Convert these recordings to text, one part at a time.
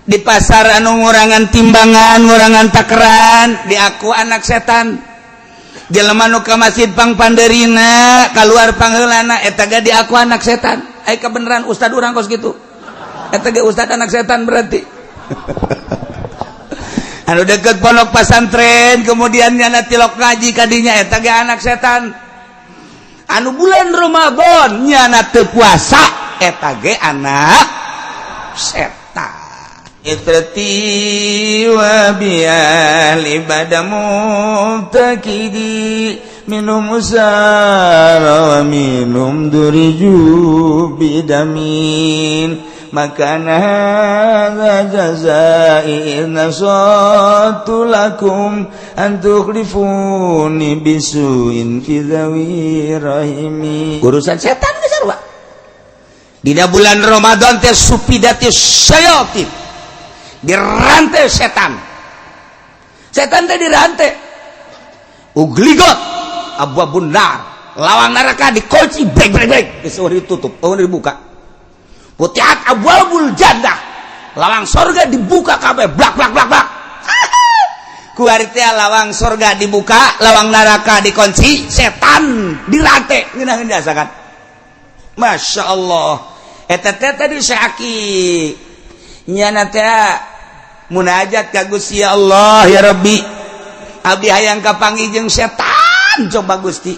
Di pasar anu ngurangan timbangan, ngurangan takeran, diaku anak setan. Jelema nu ka masjid pang pandeurina, keluar pangheulana, eta ge diaku anak setan. Ai kebenaran ustad urang kos kitu, eta ge ustad anak setan berarti. Anu deket pondok pasantren, kemudian nyana tilok ngaji kadinya, eta ge anak setan. Anu bulan Ramadan nyana teu puasa, eta ge anak setan. Itrati wa biali bada mubtakidi minum usara wa minum duriju bidamin makana hadza jazai in nasatu lakum an tukhlifuni bisuin fi dhawi rahimi. Urusan setan geus sarua. Dina bulan Ramadan teh sufidati syayatin, dirantai setan. Setan teh dirantai, ughliqat abwabun nar, lawang neraka dikunci, brek brek brek, geus ditutup, oh dibuka. Futihat abwabul jannah, lawang sorga dibuka kabeh, blak blak blak blak. Kuari teh lawang sorga dibuka, lawang neraka dikunci, setan dirantai. Ngeunaheun jasa kan, Masya Allah. Eta teh tadi syaki nyana teh munajat ka Gusti Allah, "Ya Rabbi, abdi hayang kapanggih jeung setan. Coba Gusti,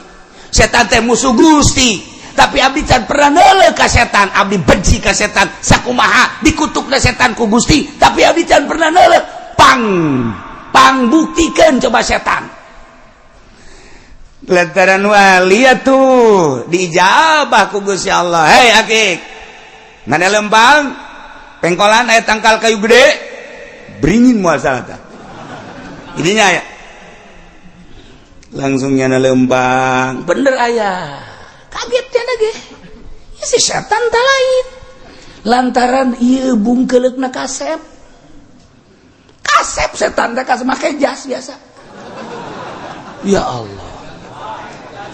setan teh musuh Gusti, tapi abdi can pernah neuleuh ka setan. Abdi benci ka setan. Sakumaha dikutukna setan ku Gusti, tapi abdi can pernah neuleuh. Pang pang buktikeun coba setan." Lantaran wali tuh diijabah ku Gusti Allah. "Hei Akik, mana lempang pengkolan aya tangkal kayu gede beringin, moal salah tah." Ininya ya langsung nyana lempang, bener ayah. Kaget ya lagi ya, si setan tak lain lantaran ieu bungkeuleukna kasep kasep. Setan teh kasep, make jas biasa. Ya Allah,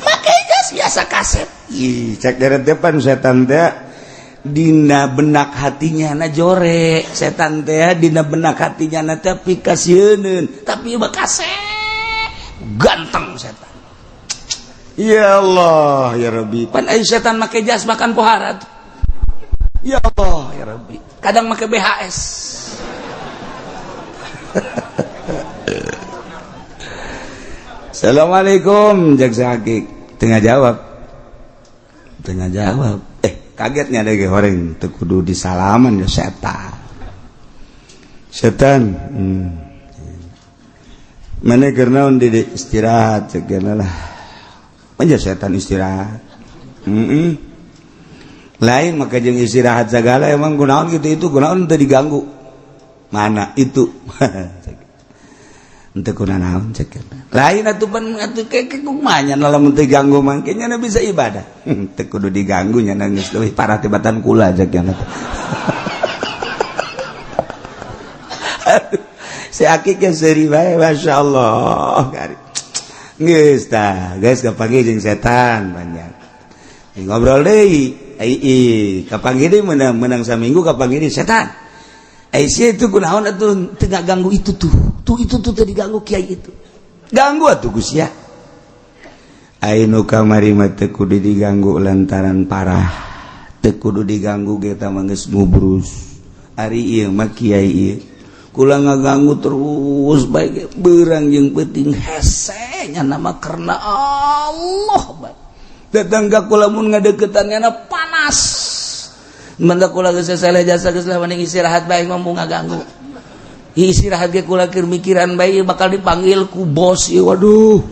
make jas biasa, kasep. Ih, cek dari depan setan teh dina benak hatinya na jore. Setan teh dina benak hatinya na tapi kasieun, tapi mah kasep, ganteng setan. Ya Allah ya Rabbi, pan ai setan make jas makan pohara tuh. Ya Allah ya Rabbi, kadang make BHS. "Assalamualaikum," jaksa Akik. Tengah jawab, tengah jawab. Eh, kagetnya ada orang teu kudu disalaman ya setan. "Setan, Mana keur naon di istirahat?" Cek lah. Manja setan istirahat. Lain maka jeung istirahat segala. "Emang kunaon gitu itu, kunaon teu diganggu? Mana itu?" "Henteu kunaon," cek. "Lain atuh, pan atuh ke kumaha nya lamun teu ganggu mah nya bisa ibadah." "Teu kudu diganggu nya, geus leuwih parah tibatan kula," cek nya. Si Akik ge seuri bae, Masya Allah. Geus tah, geus kapanggih jeung setan banyak ngobrol deui. Ai kapanggih deui, menang menang saminggu kapanggih deui setan. "Ai sia itu kunaon atuh teu ganggu itu tuh? Tuh itu tuh teu diganggu kiai itu." "Ganggu atuh Gus ya." Ai nu kamari mah teu kudu diganggu lantaran parah, teu kudu diganggu ge mah geus ngubrus. Ari ieu mah kiai ieu kula ngaganggu terus baik berang jeung penting hese nya nama karena Allah baik. Datang ka kula mun ngadeukeutan nya panas. Manda kula geus salah jasa, geus lah mending istirahat bae mah, ngaganggu. Istirahat ge kula keur mikiran bae bakal dipanggil ku bos ieu, waduh,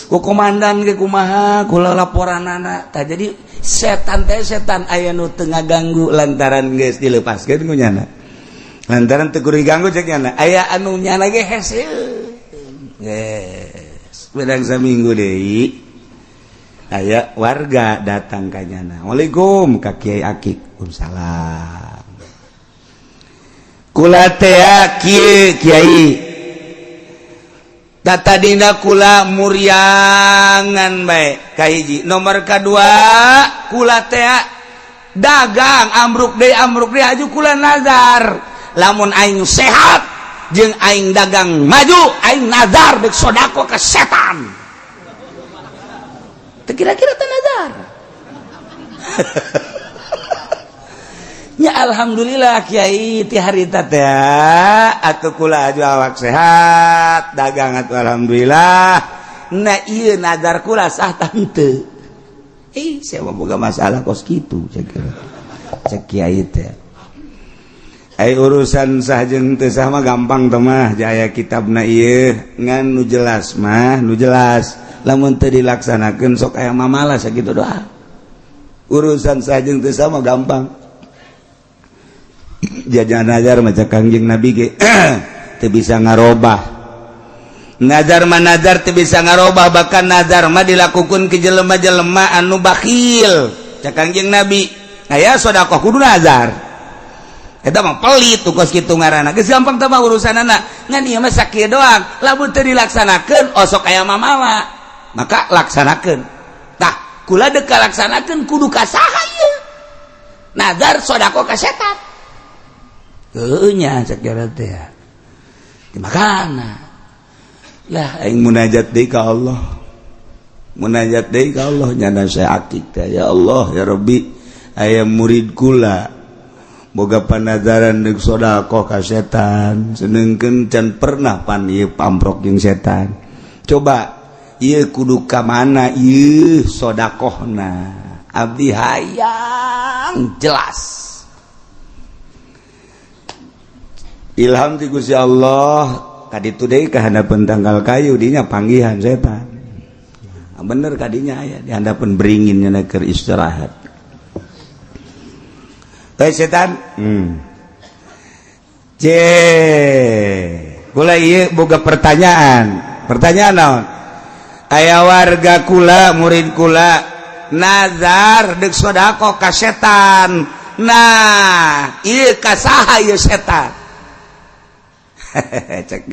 ku komandan ge kumaha kula laporanana tah. Jadi setan teh setan aya nu teu ngaganggu lantaran geus dilepaskeun ku nyana, lantaran teu kudu diganggu cek nyana. Aya anu nyana ge hese. Geus bedang saminggu deui aya warga datang ka nyana. "Assalamualaikum ka Kiai Akik." "Waalaikumsalam." "Kula teh kieu, Kiai, tata dina kula muriangan bae kahiji. Nomor kedua, kula teh dagang ambruk deui, ambruk deui. Aju kula nazar Lamun aing sehat jeung aing dagang maju, aing nazar dek sodako ke setan. Teu kira-kira teh nazar. Ya alhamdulillah kiai ti harita teh atuh kula aju awak sehat, dagang atuh alhamdulillah. Nah ieu nazar kula sah tante. Eh saya mah boga masalah kos kitu cek. Cek kiai teh. Ai urusan sah jeung teu sah mah gampang teh mah jaya kitabna ieu ngan nu jelas mah nu jelas. Lamun teu dilaksanakeun sok aya mamalah sakitu doa. Urusan sah jeung teu sah mah gampang. Jajan nazar maca Kangjeng Nabi ge teu bisa ngarobah. Nazar mah nazar teu bisa ngarobah, bahkan nazar mah dilakukeun ke jelema-jelema anu bakhil. Cak Kangjeng Nabi, aya sedekah kudu nazar. Eta mah pelit tuh kos kitu ngaranna. Geus gampang teh mah urusanana. Ngan ieu mah sakieu doang. Lamun teu dilaksanakeun osok aya mamala. Maka laksanakeun. Tah, kula deuk kalaksanakeun kudu ka saha ieu? Nazar sedekah ka setan. Nya cek teh dimakana lah aing munajat deui ka Allah, munajat deui ka Allah nyana saya akik teh ya Allah ya Rabbi aya murid kula boga panazaran deuk sedekah ka setan senengkeun can pernah pan ieu pamprok jeung setan coba ieu kudu ka mana ieu sedekahna abdi hayang jelas. Ilham ti Gusti Allah kaditu deui ka handapeun tanggal kayu dinya panggihan setan. Bener kadinya aya di handapeun beringin nya keur istirahat. Hei setan. C. Kula ieu boga pertanyaan. Pertanyaan naon? Aya warga kula, murid kula nazar deuk sedekah ka setan. Nah, ieu ka saha ieu setan? Cek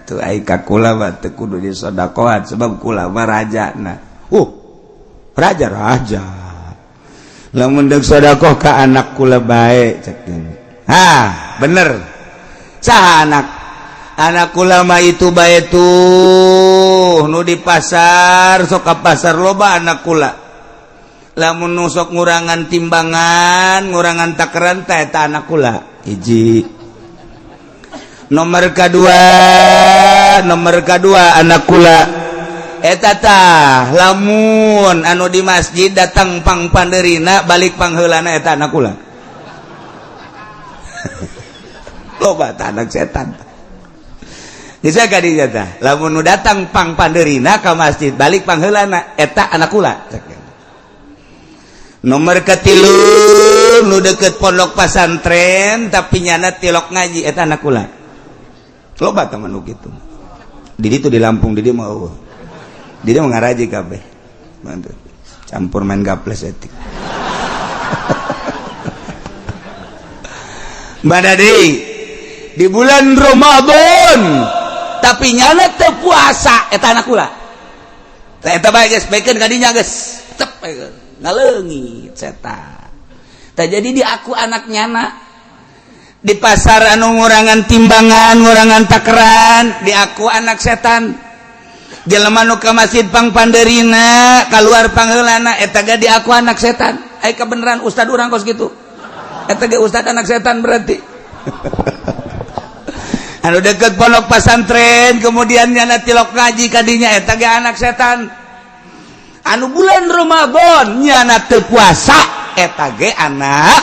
tuh ai ka kula mah teu kudu disodakohan sebab kula mah rajana. Raja raja. Lamun deuk sodakoh ka anak kula bae cek. Ha, bener. Saha anak? Anak kula mah itu bae tuh nu di pasar, sok ka pasar loba anak kula. Lamun nu sok ngurangan timbangan, ngurangan takaran teh eta anak kula. Hiji. Nomor kedua, nomor kedua anak kula eta tah lamun anu di masjid datang pang panderina balik pangheulana eta anak kula. Loba tah anak setan. Bisa ka dinya tah lamun nu datang pang panderina ka masjid balik pangheulana eta anak kula. Nomor ketilu nu deket pondok pasantren tapi nyana tilok ngaji eta anak kula. Loba teman nu kitu. Di ditu di Lampung di dieu mah eueuh. Di dieu mah ngaraji kabeh. Mantap. Campur main gaples etik. Mana deui? Di bulan Ramadan tapi nyana teu puasa eta anak kula. Tah eta bae geus baikeun ka dinya geus. Tep ngaleungit setan. Tah jadi di aku anak nyana di pasar anu ngurangan timbangan, ngurangan takaran, di aku anak setan. Jelema nu ka masjid pang panderina, kaluar pangheulana eta ge di aku anak setan. Ai kabeneran ustad urang kos kitu. Eta ge ustad anak setan berarti. Anu deket pondok pasantren kemudian nyana tilok ngaji kadinya eta ge anak setan. Anu bulan Ramadan nyana teu puasa eta ge anak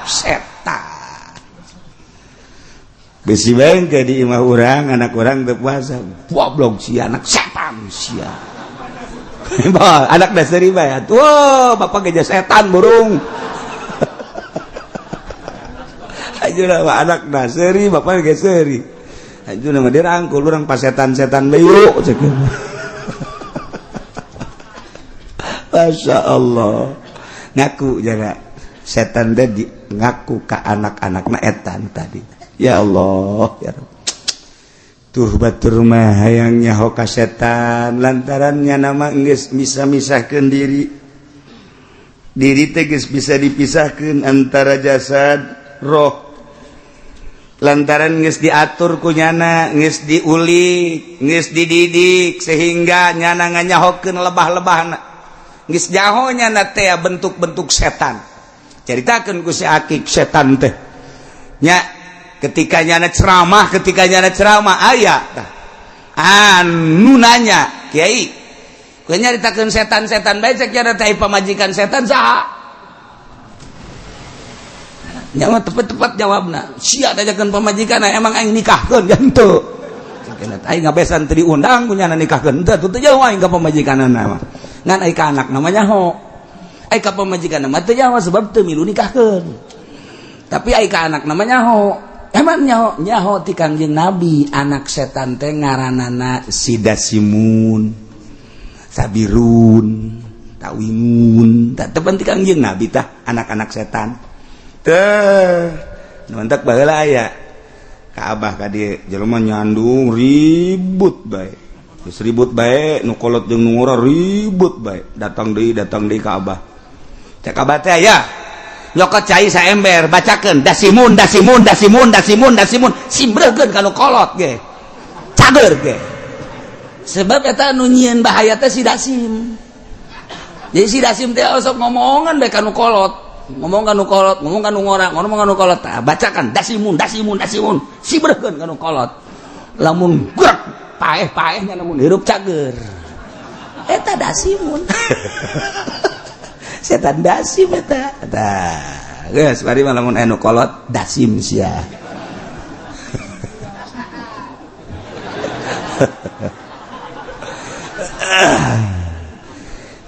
setan. Besi bengke di imah urang, anak urang teu puasa. Goblok si anak setan sia. Anak dasar bae. Wah, bapak geja setan burung. Aja anak dasari, bapak ge seuri. Aja mah dirangkul urang pas setan-setan bae yuk cek. Masya Allah. Ngaku jaga setan teh di ngaku ka anak-anakna etan tadi. Ya Allah ya Rabb. Tuh batur mah hayang nyaho ka setan lantarannya nama geus bisa misahkeun diri. Diri teh geus bisa dipisahkeun antara jasad roh. Lantaran geus diatur ku nyana, geus diulik, geus dididik, sehingga nyana nganyahokeun lebah-lebahna, geus nyaho nyana teh bentuk-bentuk setan. Caritakeun ku si Akik, setan teh nya ketika nyana ceramah, ketika nyana ceramah aya tah anu nanya, "Kiai, ku nyaritakeun setan-setan bae." Cek nyana teh, "Pamajikan setan saha?" Nyawa tepat-tepat jawabna, "Sia tanyakeun pamajikan, emang aing nikahkeun?" Jantu aing ngabesan teu diundang ku nyana nikahkeun. Teu teu jauh aing ka pamajikanna mah, ngan aing ka anak namanya ho. Aing ka pamajikan mah teu jauh sebab teu milu nikahkeun, tapi aing ka anak namanya ho. Emang nyaho? Nyaho ti Kangjeng Nabi, anak setan teh ngaranana Sidasimun, Sabirun, Tawingun. Tak tepan ti Kangjeng Nabi tah anak-anak setan teh. Mantak baheula aya ka abah ka dieu jelema nyandung ribut bae, geus ribut bae, nu kolot jeung nu ngora ribut bae, datang deui, datang deui ka abah. Cek abah teh, "Aya nyokot cai saember, bacakeun dasimun, dasimun, dasimun, dasimun, dasimun, simbreukeun ka nu kolot ge cager ge." Sebab eta nu nyieun bahaya teh si dasim. Jadi si dasim teh osok ngomongan bae ka nu kolot, ngomong ka nu kolot, ngomong ka nu ngora, ngomong ka nu kolot. Tah, bacakan dasimun, dasimun, dasimun, sibreukeun ka nu kolot, lamun gerak paeh-paehnya, lamun hirup cager. Eta dasimun, setan dasim eta. Tah, geus bari mah lamun anu kolot, dasim sia.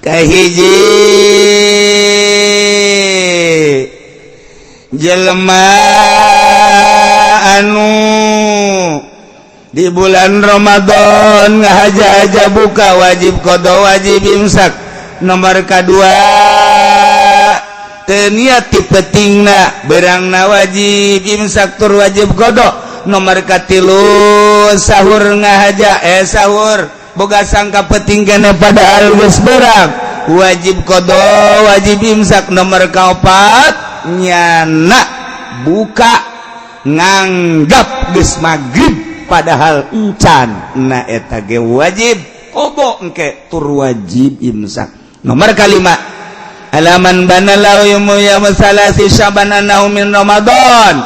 Kahiji, jelema anu di bulan Ramadan ngahaja-haja buka, wajib qada, wajib imsak. Nomor kedua, teu niat ti peutingna, beurangna wajib imsak tur wajib qada. Nomor katilu, sahur ngahaja, sahur boga sangka peuting keneh, padahal geus beurang, wajib qada, wajib imsak. Nomor kaopat, nyana buka nganggap geus magrib padahal encan. Na eta ge wajib qada engke tur wajib imsak. Nomor kalima, alaman bana lahu ya masalasi syaban annahu min Ramadan,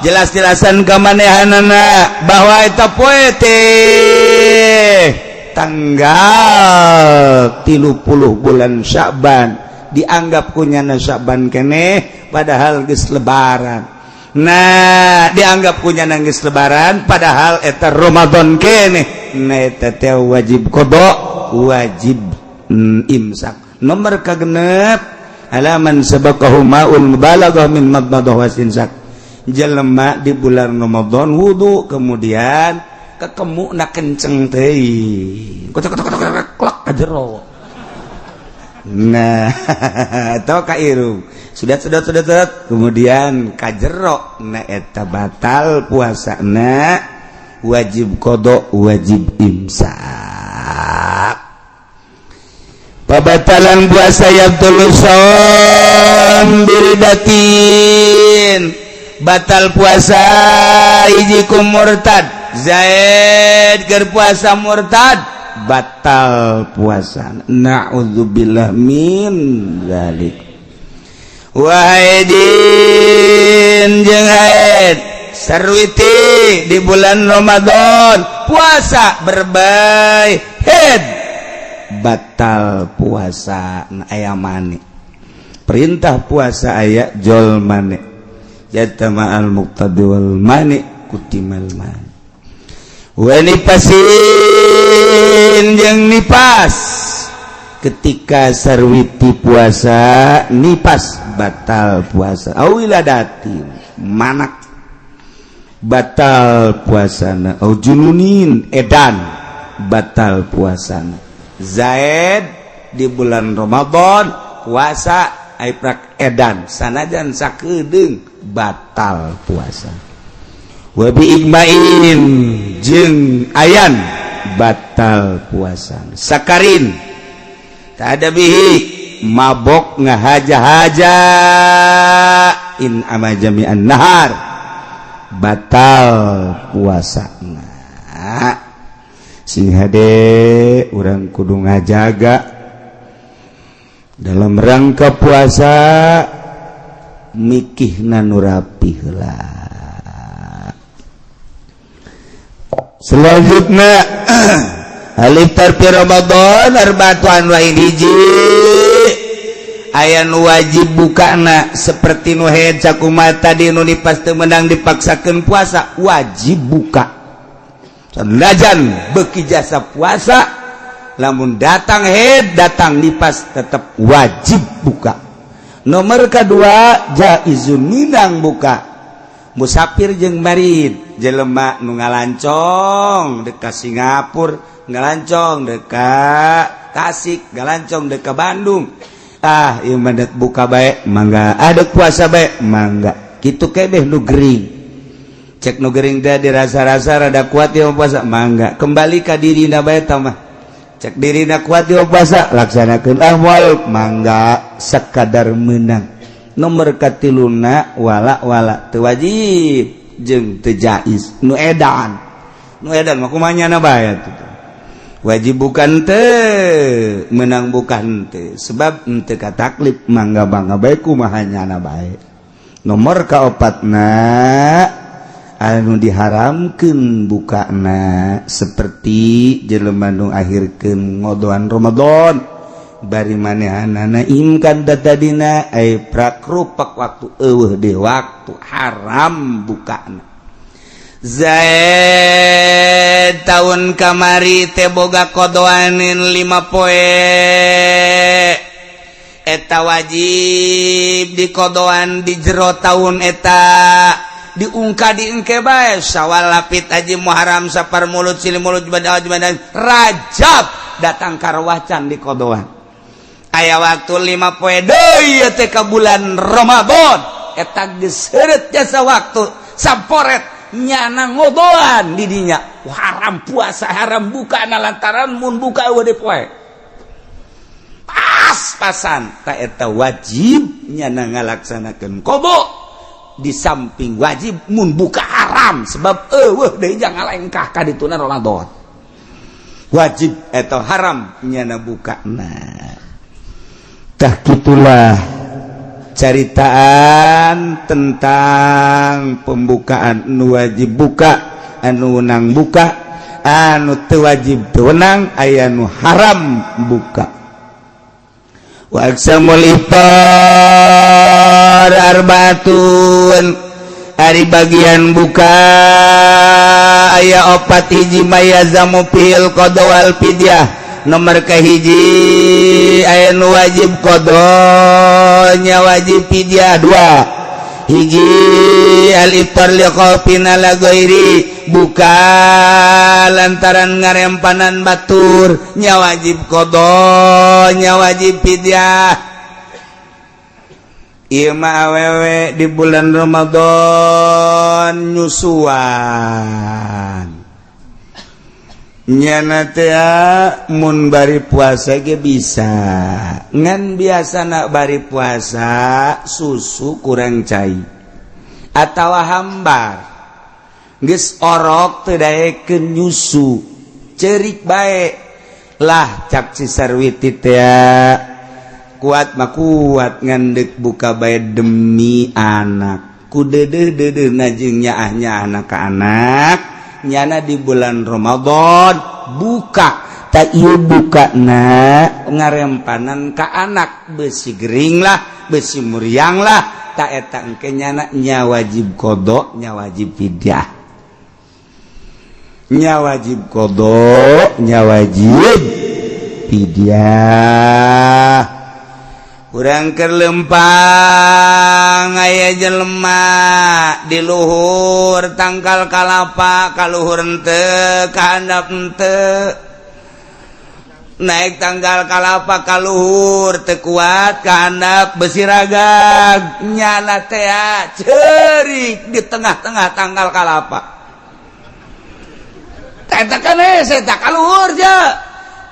jelas-jelasan kamanehanana bahwa eta poe teh tanggal 30 bulan Sya'ban, dianggap kunyana Sya'ban keneh padahal geus lebaran. Nah, dianggap kunyana geus lebaran padahal eta Ramadan keneh. Nah, eta teh wajib qada, wajib imsak. Nomor kagenep, alaman sabaqahu ma'ul mubalaghah min madmadah wasinsak, jelema di bulan Ramadan wudu, kemudian ketemu na kenceng teh, kocok kocok kocok klak ka jero. Nah, atau ka irung, sudah sudah sudah, kemudian ka jero. Nah, eta batal puasa, na wajib qada, wajib imsak. Pabatalan puasa yabtulu shaum biridatin, batal puasa hiji ku murtad. Zaid keur puasa murtad, batal puasa, naudzubillah min zalik. Wahaidin jeung haid, sarwiti di bulan Ramadan puasa berbay head, batal puasa. Aya mani, perintah puasa aya jol mani, jatama al muqtadi wal mani kutimal mani. Wa nifasin jeung nipas, ketika sarwiti puasa nipas, batal puasa. Au wiladatin, manak, batal puasana. Au jununin, edan, batal puasana. Zaid di bulan Ramadan puasa, aiprak edan sanajan sakedeung, batal puasa. Wabi igmain jeung ayan, batal puasa. Sakarin, tak ada bihi, mabok ngahaja-haja, in ama jami'an nahar. Batal puasa. Nah, sing hade, urang kudu ngajaga dalam rangka puasa, mikihna nu rapih lah. Selanjutnya, al ifthar fi Ramadan arba'atu anwa'in. Hiji, aya nu wajib bukana, seperti nu haid sakumaha tadi, nu nipas teu meunang dipaksakeun puasa, wajib buka sanajan beuki jasa puasa. Lamun datang haid, datang nipas, tetap wajib buka. Nomor kedua, jaizun, minang buka, musafir jeung marid, jelema nu ngalancong dek ka Singapura, ngalancong dek ka Tasik, ngalancong dek ka Bandung. Ah, ieu mah dek buka bae mangga, ah, dek puasa bae mangga. Kitu kebeh nu gering, cek nu gering teh dirasa-rasa rada kuat ieu puasa, mangga, kembali ka dirina bae tah mah. Cek dirina kuat ieu puasa, laksanakeun. Ah, moal, mangga, sekadar menang. Nomor katiluna, wala wala teu wajib jeung teu jaiz, nu edan. Nu edan mah kumaha nyana bae atuh, wajib bukan teu, menang bukan teu, sebab teu kataklif, mangga mangga bae, kumaha nyana bae. Nomor kaopatna, anu diharamkeun bukana, seperti jelema nu akhirkeun ngodoan Ramadan, bari manehanana imkan tadina ay prakrupak waktu, eueuh di waktu, haram bukana. Zaid tahun kamari teh boga kodoanin 5 poe, eta wajib di kodoan di jero tahun eta, diungka diengke bae, Syawal, Lapit, Haji, Muharram, Sapar, Mulut, Silih, Mulut, Jumadil, Jumadil, Rajab, datang karwacan di kodoan, aya waktu 5 poe deui teh ka bulan Ramadan. Eta geus heureut jasa waktu samporet, nyana ngodoan didinya, haram puasa, haram buka na, lantaran mun buka eueuh deui poe pas-pasan. Tak, eta wajib nyana ngalaksanakeun qodho, di samping wajib, mun buka haram, sebab eueuh deui jangan ngalengkah ka dituna Ramadan, wajib atau haram nyana buka. Nah, tah gitulah caritaan tentang pembukaan, anu wajib buka, anu wenang buka, anu teu wajib, teu wenang, aya nu haram buka. Wa aqsamul iftar arbaatun, ari bagian buka aya opat. Hiji, ma yalzamu fihil qadha wal fidyah. Nomor kahiji, aya nu wajib qadhonya, wajib fidyah. Dua hiji, al iftar li khaufin ala ghairi, buka lantaran ngarempanan batur, nya wajib qadha, nya wajib fidyah. Ieu mah awewe di bulan Ramadan nyusuan, nyana teh mun bari puasa ge bisa, ngan biasa nak bari puasa susu kurang cai atau hambar, geus orok teu daekeun nyusu, cerik bae lah. Cak si Sarwiti teh, kuat mah kuat, ngan deuk buka bae demi anak, ku deudeuh deudeuh jeung nyaah nyaahna ka anak, nyana di bulan Ramadan buka. Tak, ieu buka na ngarempanan ka anak, besi gering lah, besi muriang lah. Tak, eta engke nyana nya wajib qadha, nya wajib fidyah, nya wajib qadha, nya wajib fidyah. Urang keur lempang, aya jelema di luhur tangkal kalapa, ka luhur henteu, ka handap henteu. Naik tangkal kalapa ka luhur teu kuat, ka handap besi ragag. Nyana teh ceurik di tengah-tengah tangkal kalapa. Eta kan hese tak ka luhur je,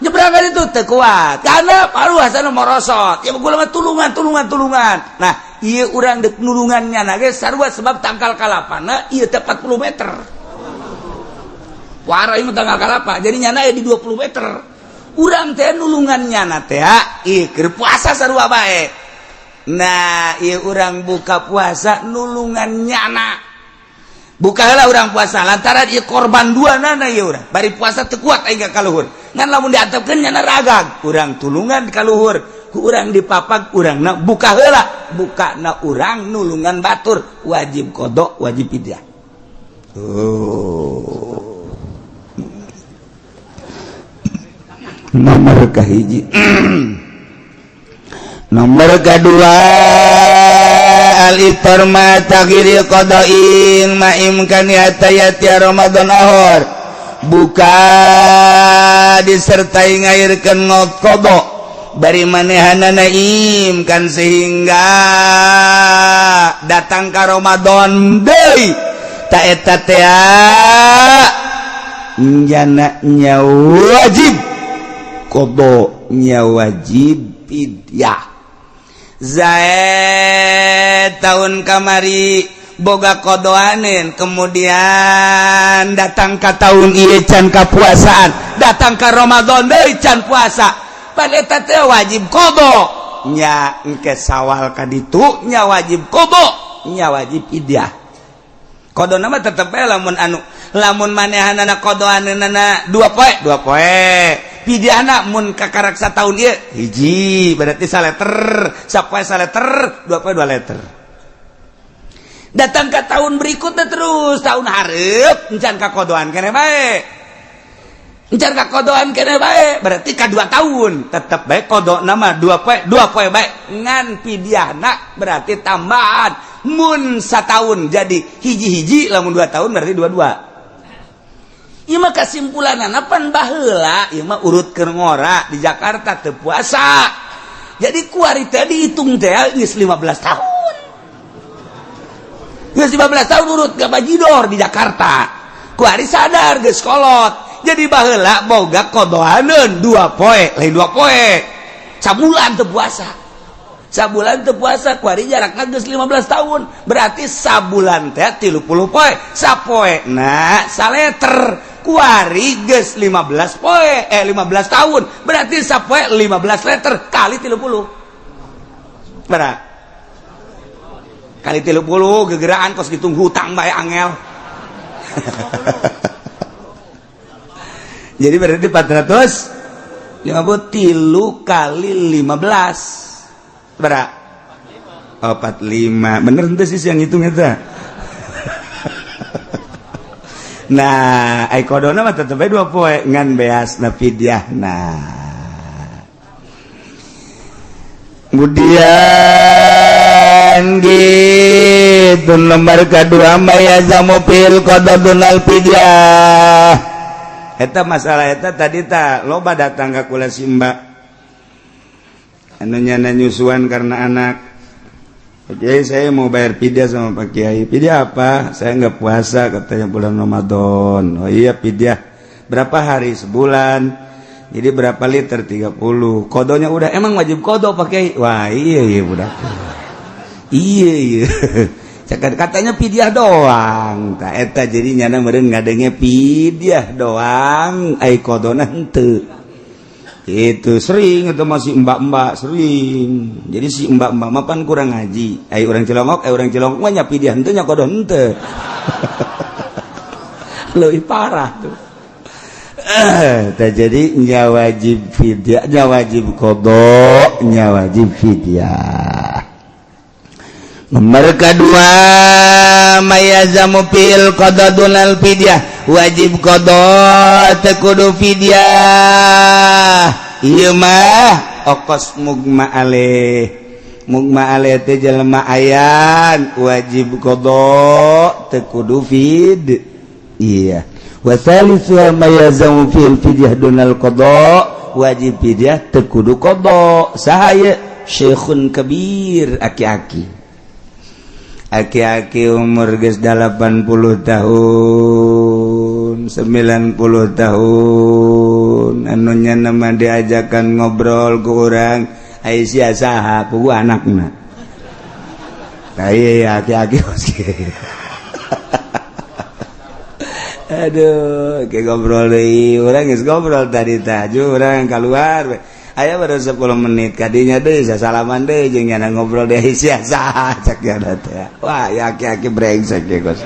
nyebrang itu teu kuat karena paru hasana morosot ya, gula mah tulungan, tulungan, tulungan. Nah, Ieu urang dek nulungan nyana ge sarua, sebab tangkal kalapana ieu teh 40 meter. Wara ieu tangkal kalapa, jadi nyana aya di 20 meter. Urang teh nulungan nyana teh ieu keur puasa sarua bae. Nah, ieu urang buka puasa nulungan nyana. Buka heula urang puasa lantaran ieu korban dua nana ieu urang. Bari puasa teu kuat aing ka kaluhur. Ngan lamun diantepkeun nyana ragag, urang tulungan ka luhur, ku urang dipapag urangna buka heula, bukana urang nulungan batur, wajib qada, wajib fidyah. Oh. Nomor kahiji. Nomor kedua, al-iftar ma taghiri qada'in ma imkani hatta yati Ramadan akhir. Buka disertai ngairkeun qada bari manehanana imkan sehingga datang ka Ramadan deui ta eta teh nyana nya wajib qada, nya wajib fidyah. Zaid tahun kamari boga kodoanin, kemudian datang ke tahun ieu can kapuasaan, datang ke Ramadan deui can puasa, pan eta teh wajib qada nya. Engke Sawal ka ditu nya wajib qada, nya wajib fidyah. Qadana mah tetep bae, lamun anu lamun manehanana qadaanana 2 poe, 2 poe. Pidyahna mun kakarak satahun ieu hiji, berarti saleter sapoe, saleter 2 poe, 2 liter. Datang ke tahun berikutnya, terus tahun hareup encan kakodoan kene bae, encan kakodoan kene bae, berarti ka 2 tahun tetep bae qadana mah 2 poe, 2 poe bae. Ngan pidyahna berarti tambahan, mun satahun jadi hiji-hiji, lamun 2 tahun berarti dua-dua. Ieu mah kesimpulanana pan baheula ieu mah urut keur ngora di Jakarta teu puasa. Jadi kuari teh dihitung teh geus 15 tahun. Geus 15 tahun urut ke bajidor di Jakarta. Kuari sadar geus kolot. Jadi baheula boga kodoaneun 2 poe, lain 2 poe. Sabulan teu puasa. Sabulan teu puasa kuari jarakna geus 15 tahun. Berarti sabulan teh 30 poe. Sapoe nah saleter, kuari geus 15 poe, eh, 15 tahun, berarti sapoe 15 liter kali 30, berapa kali 30? Gegeraan kos gitu, hutang bae angel. Jadi berarti 450 tilu kali 15 berapa? Oh, 45. Bener ente sih yang hitung eta. Nah, ai qadana mah tetep bae 2 poe, ngan beasna fidyah. Nah, kemudian gitu, nomor kedua, ma yalzamu fil qada dunal fidyah. Eta masalah eta tadi ta loba datang ka kula si mbak anu nyana nyusuan karena anak. "Pak Kiai, saya mau bayar fidyah sama Pak Kiai." "Fidyah apa?" "Saya nggak puasa," katanya, "bulan Ramadan." "Oh iya, fidyah berapa hari?" "Sebulan." "Jadi berapa liter?" "30." "Qadanya udah." "Emang wajib qada, Pak Kiai?" "Wah, iya udah, iya." Cakap katanya fidyah doang. Tak eta jadi nyana meureun ngadenge fidyah doang, ai qadana henteu. Itu sering, itu masih mbak-mbak sering. Jadi si mbak-mbak mah pan kurang ngaji. Ai urang Cilongok, ai urang Cilongok mah nya fidyah henteu, nya qada henteu. Lebih parah tuh. Jadi nya wajib fidyah, nya wajib qada, nya wajib fidyah. Nomor kedua, ma yalzamu fil qada dunal fidyah, wajib qada teu kudu fidyah. Ieu mah okos mugma alaih. Mugma alaih teh jelema ayan, wajib qada teu kudu fid. Iya. Wa thalithu, ma yalzamu fil fidyah dunal qada, wajib fidyah teu kudu qada. Saha ieu? Syekhun kabir, aki-aki. Aki-aki umur geus 80 tahun, 90 tahun, anu nya nama diajakan ngobrol ke orang, ai sia saha? Puguh anakna. Nah iya aki-aki kos kieu. Aduh, kayak ngobrol deui. Urang geus ngobrol tadi tah, urang keluar. Aya baru 10 menit kadinya deui salaman deui jeung nyana ngobrol deui sia saha cek nyana teh. Wah, ya aki-aki brengsek ge kos.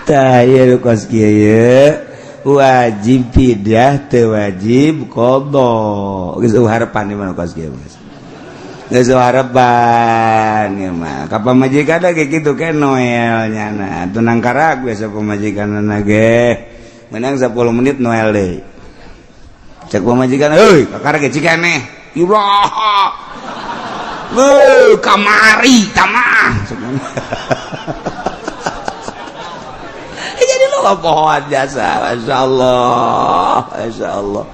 Tah ieu kos kieu ye. Wajib fidyah teu wajib qada. Geus harapan di mana kos kieu geus. Geus harapan ieu mah. Ka pamajikan ge kitu ke Noel nyana. Tunang karak biasa pamajikanna ge. Menang 10 menit Noel deui. Cek pamajikan, "Heuy, kakara ge cikeneh." Iraha. Beuh, kamari tamah. Jadi lu pohon jasa, Masya Allah, Masya Allah.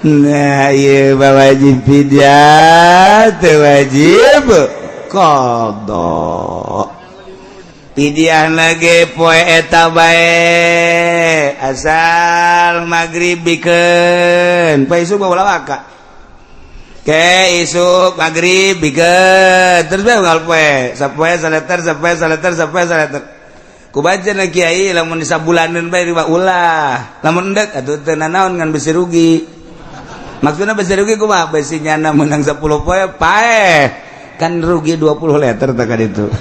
Nah, iya wajib fidyah, teu wajib qada. Fidyah lagi poe eta bae asal maghrib bikeun. Poe isuk bawa waka. Ke isuk maghrib bikeun. Terus bae unggal poe, sapoe saleter, sapoe saleter, sapoe saleter. Ku baca na kiai lamun disabulaneun bae riba ulah. Lamun endek atuh teu nanaon ngan besi rugi. Maksudna besi rugi kumaha? Besi nyana menang 10 poe paeh. Kan rugi 20 liter tak itu.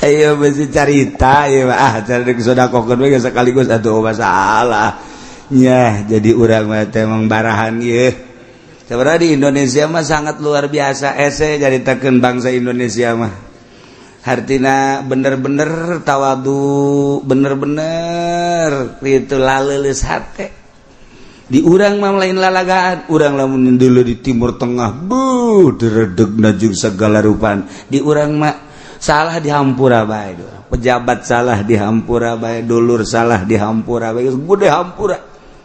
Ayo besi carita ieu ah cari sodakohkeun we sekaligus atuh masalah. Nyah jadi urang mah teh emang barahan ieu. Sebenarnya di Indonesia mah sangat luar biasa ese caritakeun bangsa Indonesia mah. Hartina bener-bener tawadu, bener-bener itu laleuleus hate. Di urang mah lain lalagaan, urang lamun dulu di Timur Tengah, buh diredegna jeung segala rupan. Di urang mah salah dihampura bae, pejabat salah dihampura bae, dulur salah dihampura bae, gede hampura.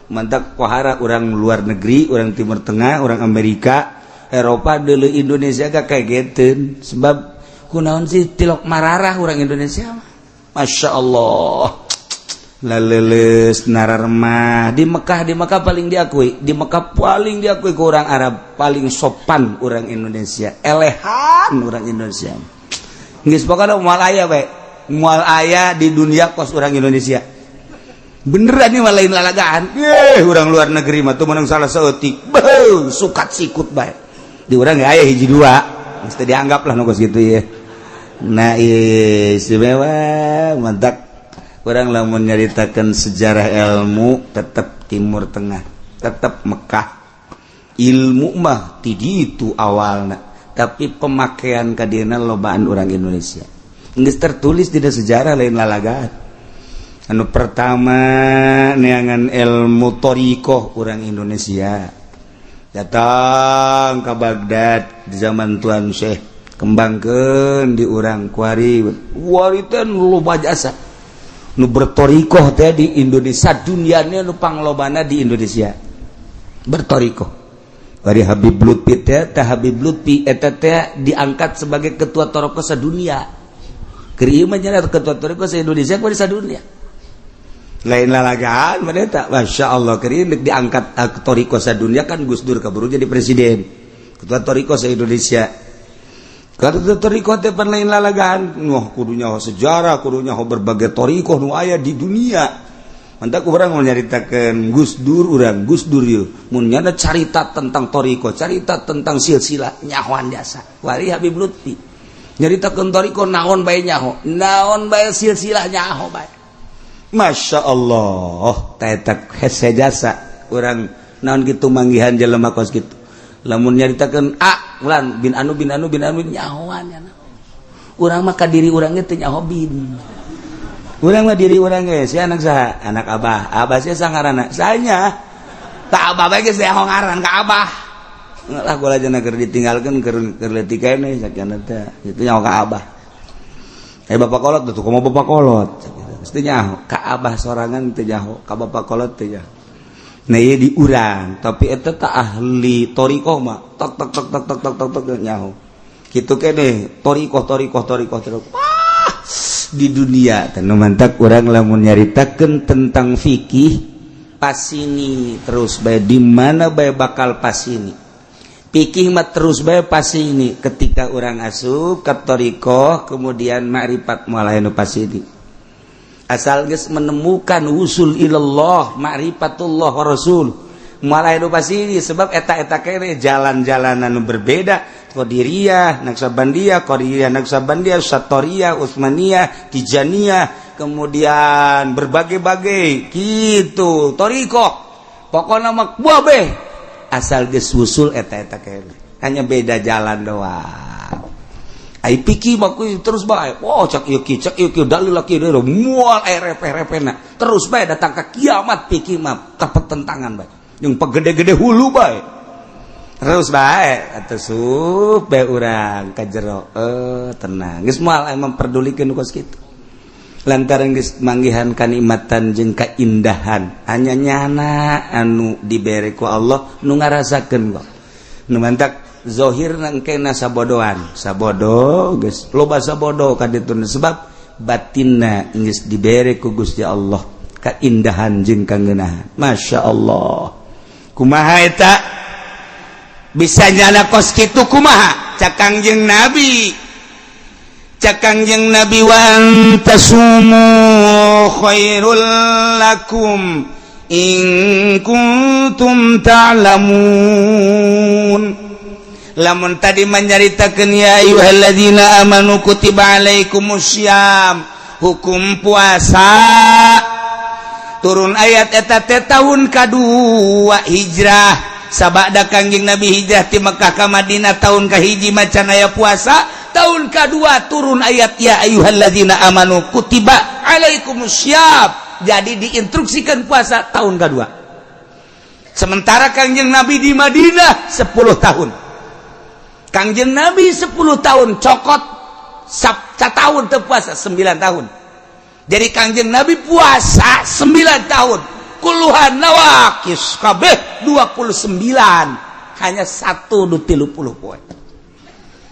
Mantak pohara urang luar negeri, urang Timur Tengah, urang Amerika, Eropa dulu Indonesia gak kageteun sebab kunaon sih tilok mararah orang Indonesia mah. Masya Allah laleles nararemah di Mekah paling diakui, di Mekah paling diakui ke orang Arab, paling sopan orang Indonesia, elehan orang Indonesia. Geus pokona moal aya bae, moal aya di dunia kos orang Indonesia. Beneran nih lain lalagaan. Orang luar negeri mah tuh menang salah saeutik. Beuh, sukat sikut bae. Di urang aya hiji dua, mesti dianggap lah nu kos gitu ya. Nah istimewa mantap. Orang lamun nyaritakan sejarah ilmu tetap Timur Tengah, tetap Mekah. Ilmu mah ti ditu awalna, tapi pemakaian kadieuna lobaan orang Indonesia. Geus tertulis di sejarah lain lalagaan. Anu pertama neangan ilmu thoriqoh orang Indonesia. Datang ke Baghdad di zaman Tuan Syekh, kembangkeun di urang kuari. Wari teh loba jasa. Nu bertorikoh teh di Indonesia, dunianya nu panglobana di Indonesia. Bertorikoh. Dari Habib Lutfi teh, teh Habib Lutfi eta teh diangkat sebagai ketua thoriqoh sadunia. Keur ieu mah nya ketua thoriqoh sa Indonesia kuari sadunia. Lain lalagaan mah eta, Masya Allah keur ieu diangkat thoriqoh sadunia kan Gus Dur kaburu jadi presiden. Ketua thoriqoh sa Indonesia. Kalau thoriqoh teh pan lain lalagaan, wah kudunya sejarah, kudunya berbagai thoriqoh nu aya di dunia. Mantak urang mau nyaritakeun Gus Dur, urang Gus Dur ieu mun nyana carita tentang thoriqoh, carita tentang silsilah nyahoan jasa. Wari Habib Lutfi nyaritakeun thoriqoh naon bae nyaho, naon bae silsilah nyaho bae. Masya Allah, teh hese jasa urang naon kitu manggihan jelema kos kitu. Lamun nyaritakeun A ulan bin anu bin anu bin anu nyahoan nya. Urang mah ka diri urang ge teu nyaho bin. Urang mah diri urang ge si anak saha? Anak abah. Abah sia sangaranna. Sanya. Tak abah bae geus nyaho ngaran ka abah. Lah gua aja keur ditinggalkeun keur keur leutik keneh sakian teh. Itu nyaho ka abah. Eh bapak kolot tuh kumaha bapak kolot. Mesti nyaho ka abah sorangan teu nyaho, ka bapak kolot teu nyaho. Nah ieu di urang, tapi eta tak ahli thoriqoh mah tok tok tok tok tok tok tok tok nyaho. Kitu keneh thoriqoh thoriqoh thoriqoh thoriqoh. Wah, di dunia teh nu mantak urang lamun nyaritakeun tentang fikih pasini terus bae di mana bae bakal pasini. Pikih mah terus bae pasti ini. Ketika orang asup ke thoriqoh, kemudian makrifat, mulai nu pasti ini. Asal geus menemukan usul ilallah, ma'rifatullah wa rasul, mulai nu pasti ini, sebab eta-eta kene jalan-jalanan nu berbeda. Qadiriyah, Naqsyabandiyah, Qadiriyah, Naqsyabandiyah, Satoriyah, Utsmaniyah, Tijaniyah, kemudian berbagai-bagai gitu thoriqoh. Pokoknya mah kabeh asal geus wusul, eta-eta kene, hanya beda jalan doang. Ai pikih mah terus bae. Oh, cak ieu ki, cak ieu ki, dalil laki moal aya repe-repena. Terus bae datang ke kiamat pikih mah kapetentangan bae. Yang pegede-gede hulu bae. Terus bae atuh sup bae urang ka jero. Eh, tenang. Geus moal aya memperdulikeun kos kitu. Lantaran geus manggihan kanikmatan jeung kaindahan, hanya nyana anu dibere ku Allah nu ngarasakeun kok. Nu mantak zohir nangkena sabodoan, sabodo geus loba sabodo ka ditu, sebab batinna geus dibere ku Gusti Allah kaindahan jeung kangeunahan. Masya Allah, kumaha eta bisa nyala kos kitu? Kumaha cak Kangjeng Nabi? Cak Kangjeng Nabi, "Wa antasumu khairul lakum in kuntum ta'lamun." Lamun tadi menyaritakeun ya ayyuhalladzina amanu kutiba alaikumussyam, hukum puasa turun ayat eta teh tahun kadua hijrah. Sabada Kangjeng Nabi hijrah ti Mekah ka Madinah, tahun kahiji macan aya puasa. Tahun kedua turun ayat ya ayyuhalladzina amanu kutiba alaikumussyam, jadi diinstruksikan puasa tahun kedua. Sementara Kangjeng Nabi di Madinah 10 tahun. Kangjeng Nabi 10 tahun, cokot tahun teu puasa 9 tahun. Jadi Kangjeng Nabi puasa 9 tahun, kulluha nawaqis kabeh 29, hanya satu du 30 poe.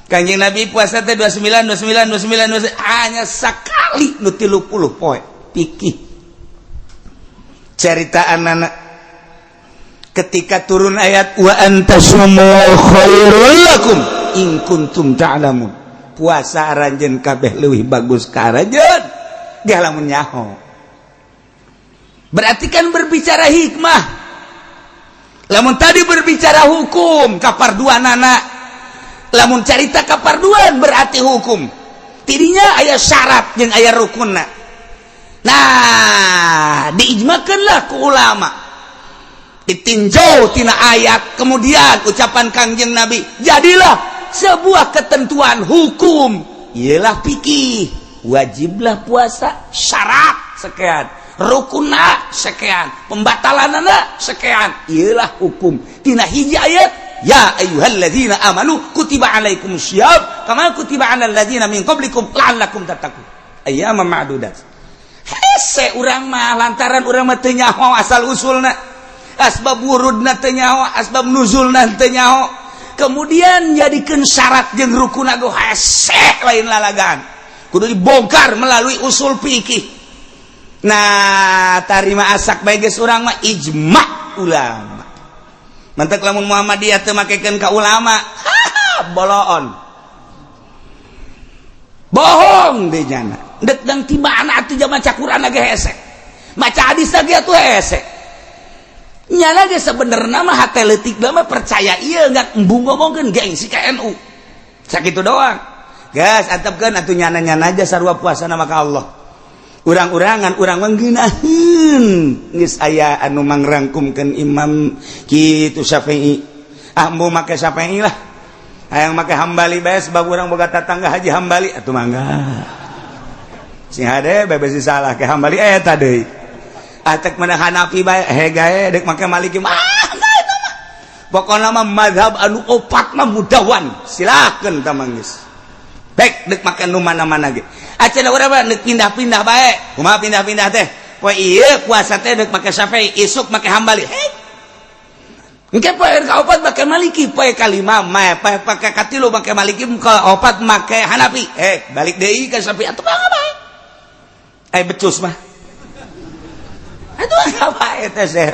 Kangjeng Nabi puasa teh 29, 29, 29, 29, hanya sekali nu 30 poe. Pikih cerita anak ketika turun ayat wa antasumu khairul lakum in kuntum ta'lamun, puasa aranjeun kabeh leuwih bagus ka aranjeun ge lamun nyaho. Berarti kan berbicara hikmah. Lamun tadi berbicara hukum kaparduanana, lamun carita kaparduan berarti hukum tidinya aya syarat jeung aya rukunna. Nah, diijmakanlah ku ulama, ditinjau tina ayat, kemudian ucapan Kangjeng Nabi, jadilah sebuah ketentuan hukum. Ialah pikih, wajiblah puasa, syarat sekian, rukuna sekian, pembatalanana sekian. Ialah hukum tina hiji ayat ya ayyuhalladzina amanu kutiba alaikumussyiyam kama kutiba alal ladzina min qablikum la'allakum tattaqun ayyaman ma'dudat. Hese urang mah, lantaran urang mah teu nyaho asal usulna, asbab wurudna teu nyaho, asbab nuzulna teu nyaho, kemudian jadikeun syarat jeung rukun ge hese, lain lalagan. Kudu dibongkar melalui usul fikih. Nah, tarima asak bae geus urang mah ijma ulama. Mantak lamun Muhammadiyah teu makekeun ka ulama, boloon, bohong deh nyana. Dek dang tiba anak atuh maca Quran ge hese, maca hadis ge atuh hese. Nyana ge sebenarnya mah hate leutik mah percaya ieu, enggak embung ngomongkeun gengsi ka NU. Sakitu doang. Gas antepkeun atuh nyana-nyana aja, sarua puasa nama ka Allah. Urang-urangan urang mangeunaheun geus aya anu mangrangkumkeun Imam kitu Syafi'i. Ah, embung make Syafi'i lah, hayang make Hambali bae, sebab urang boga tatangga Haji Hambali, atuh mangga sing hade bae, besi salah ke Hambali eta deui. Ah, tek mana Hanafi bae hegae, dek make Maliki mah eta mah. Pokona mah mazhab anu opat mah mudawan, silakeun tamang geus. Baik dek make nu mana-mana ge. Acan urang mah dek pindah-pindah bae. Kumaha pindah-pindah teh? Poe ieu puasa teh dek make Syafi'i, isuk make Hambali. Hei. Engke poe kaopat make Maliki, poe kalima mah poe pake katilu make Maliki, opat make Hanafi. Eh, balik deui ka Syafi'i atuh mangga bae. Eh, becus mah. Aduh, apa eta teh?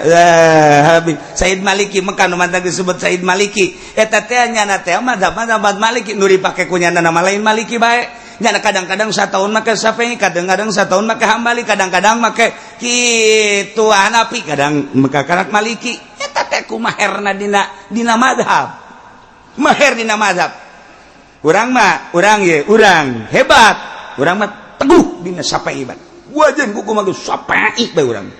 Habib Said Maliki Mekah nu mantan disebut Said Maliki. Eta teh nyana teh madzhab madzhab Maliki nu dipake ku nyana nama lain Maliki bae. Nyana kadang-kadang satahun make Syafi'i, kadang-kadang satahun make Hambali, kadang-kadang make kitu Hanafi, kadang make karak Maliki. Eta teh kumaherna dina dina madhab. Maher dina madhab. Urang mah, urang ye, urang hebat. Urang mah teguh dina Syafi'i bae. Wajan kuku mah geus Syafi'i bae urang.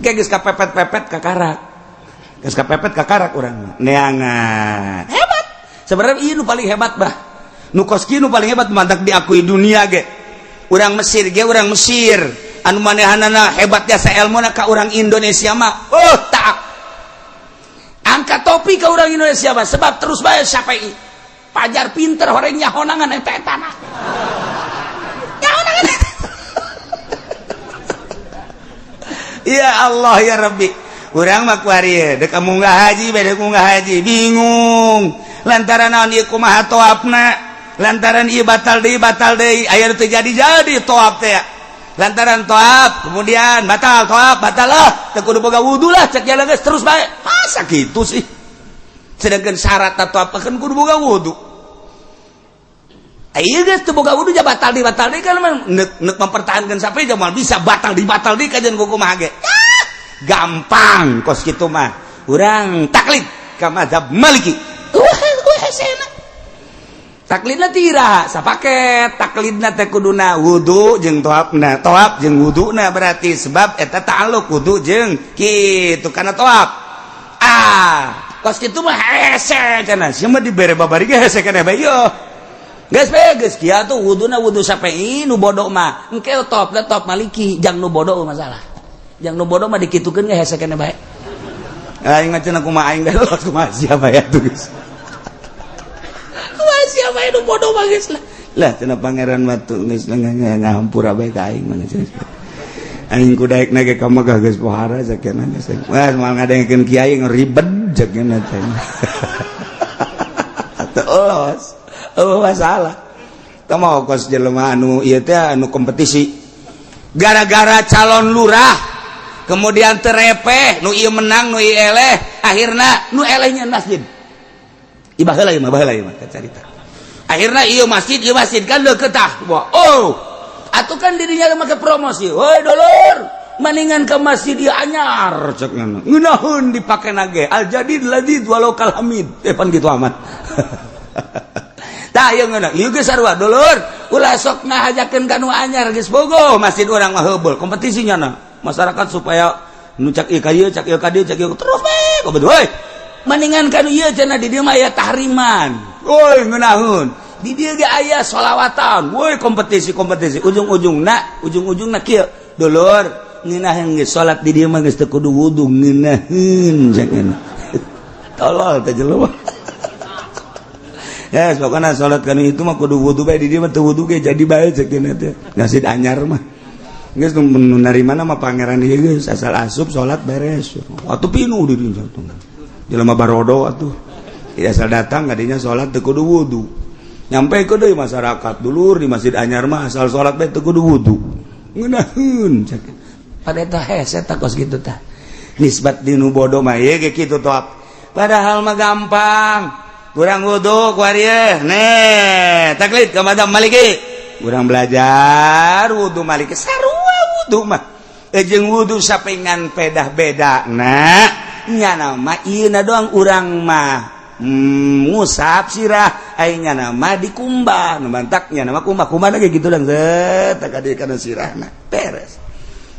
Geus kapepet-pepet kakarak. Geus kapepet kakarak urang neangan. Hebat. Sebenarnya ieu nu paling hebat bah. Nu kos kieu nu paling hebat mantak diakui dunia ge. Urang Mesir ge, urang Mesir anu manehanana hebat jasa ilmuna ka urang Indonesia mah. Oh, tak. Angkat topi ke urang Indonesia mah sebab terus bae Syafi'i. Pajar pinter horeng nyahonangan eta etana. Nyahonangan. Ya Allah ya Rabbi, urang mah kuari dek munggah haji beda munggah haji bingung lantaran naon ieu kumaha toapna, lantaran ieu batal deui aya nu teu jadi-jadi toap teh, lantaran toap kemudian batal, toap batal lah, teu kudu boga wudu lah cek jalan geus terus bae. Masa kitu sih, sedangkan syarat toap kan kudu boga wudu. Ayo geus teu boga wudu ja batal di batal deui kan neuk neuk mempertahankan sampai jamal bisa batal di batal deui kajian kumaha ge. Ah, gampang kos kitu mah. Urang taklid ka mazhab Maliki. Wah, hesena. Taklidna tira sapaket, taklidna teh kuduna wudu jeung toapna, toap jeung wuduna berarti sebab eta ta'alluq wudu jeung kitu kana toap. Ah, kos kitu mah hese cenah. Sia mah dibere babari ge hese keneh bae yeuh. Geus bae geus kieu atuh wuduna wudu Syafi'i nu bodoh mah. Engke top da top Maliki jang nu bodoh masalah. Jang nu bodoh mah dikitukeun ge hese keneh bae. Aing mah cenah kumaha aing geus kumaha sia bae atuh geus. Kumaha sia bae nu bodoh mah geus lah. Lah cenah pangeran mah tuh geus ngahampura bae ka aing mah cenah. Aing ku daek ge ka Mekah geus pohara sakeuna geus. Wah moal ngadengkeun kiai ribet sakeuna teh. Terus oh masalah teu mau kos jelema anu ieu teh anu kompetisi gara-gara calon lurah kemudian terepeh nu ieu menang nu ieu eleh, akhirna nu elehnya masjid ibah heula ieu mah, baheula ieu mah carita. Akhirna ieu masjid kan deukeut tah. Wah, oh atuh kan dirinya make promosi, woi dulur maningan ke masjid ieu anyar cek ngana ngeunaheun dipake nage al jadid ladid walau kal hamid eh pan kitu amat. Tah ieu ngeunah ieu geus sarua dulur ulah sok ngahajakeun ka nu anyar geus bogo masjid urang mah heubeul kompetisi nyana masyarakat supaya nu cak ieu ka ieu cak ieu ka dieu cak ieu terus we kompetisi woi maningan ka nu ieu cenah di dieu mah aya tahriman woi ngeunaheun di dieu ge aya sholawatan woi kompetisi-kompetisi ujung-ujungna ujung-ujungna kieu dulur ngeunaheun geus salat di dieu mah geus teu kudu wudu ngeunaheun cek tolol teh jelema. Ya, pokoknya sholat kan itu mah kudu wudu bae, di dieu mah teu wudu ge jadi bae cek teh. Masjid anyar mah. Geus nu narima mah pangeran ieu geus asal asup salat beres. Atuh pinuh di dieu tuh. Jelema barodo atuh. Ya asal datang kadinya salat teu kudu wudu. Nyampe ke deui masyarakat dulur di masjid anyar mah asal salat bae teu kudu wudu. Ngeunaheun cek. Pada eta hese tah kos kitu tah. Nisbat di nu bodoh mah ieu ge kitu toh. Padahal mah gampang. Kurang wudhu kuari nih taklid ke madzhab Maliki, kurang belajar wudhu Maliki sarua wudhu mah jeung wudhu sapingan pedah beda nah nyana mah ieu doang urang mah ngusap sirah ai nyana mah dikumbah nu mantak nyana mah kumbah kumbah lagi gitu dang set ka kana sirahna beres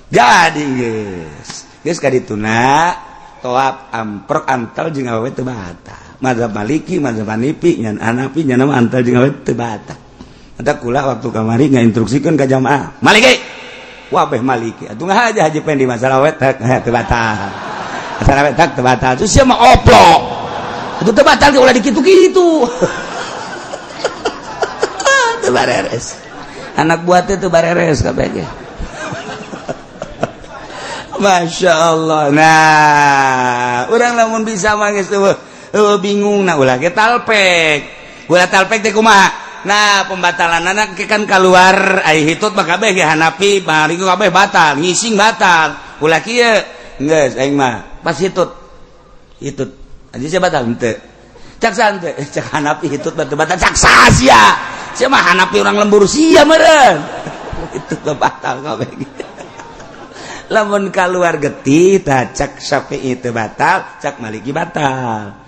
jadi geus geus ka dituna toap amprok antal jeung awewe teu batal. Mazhab Maliki, mazhab Hanafi, nyan Hanafi nya nama antal jeung awewe teu batal. Eta kula waktu kamari ngainstruksikeun ka jamaah. Maliki. Wabeh Maliki. Atuh ngahaja Haji Pendi masalah awewe teu batal. Masalah awewe teu batal. Terus sia mah oplok. Atuh teu batal ge ulah dikitu-kitu. Teu bareres. Anak buah teh teu bareres kabeh ge. Masya Allah. Nah, urang lamun bisa mah geus bingung nah ulah ge talpek. Ulah talpek teh kumaha? Nah, pembatalan anak kan keluar ai hitut mah kabeh ge Hanafi, Maliki kabeh batal, ngising batal. Ulah kieu geus aing mah pas hitut. Hitut. Aja sia batal henteu. Cak saha henteu? Cak Hanafi hitut batu batal, cak saha sia? Sia mah Hanafi urang lembur sia meureun. Hitut batal kabeh. Lamun keluar getih tah cak Syafi'i teu batal, cak Maliki batal.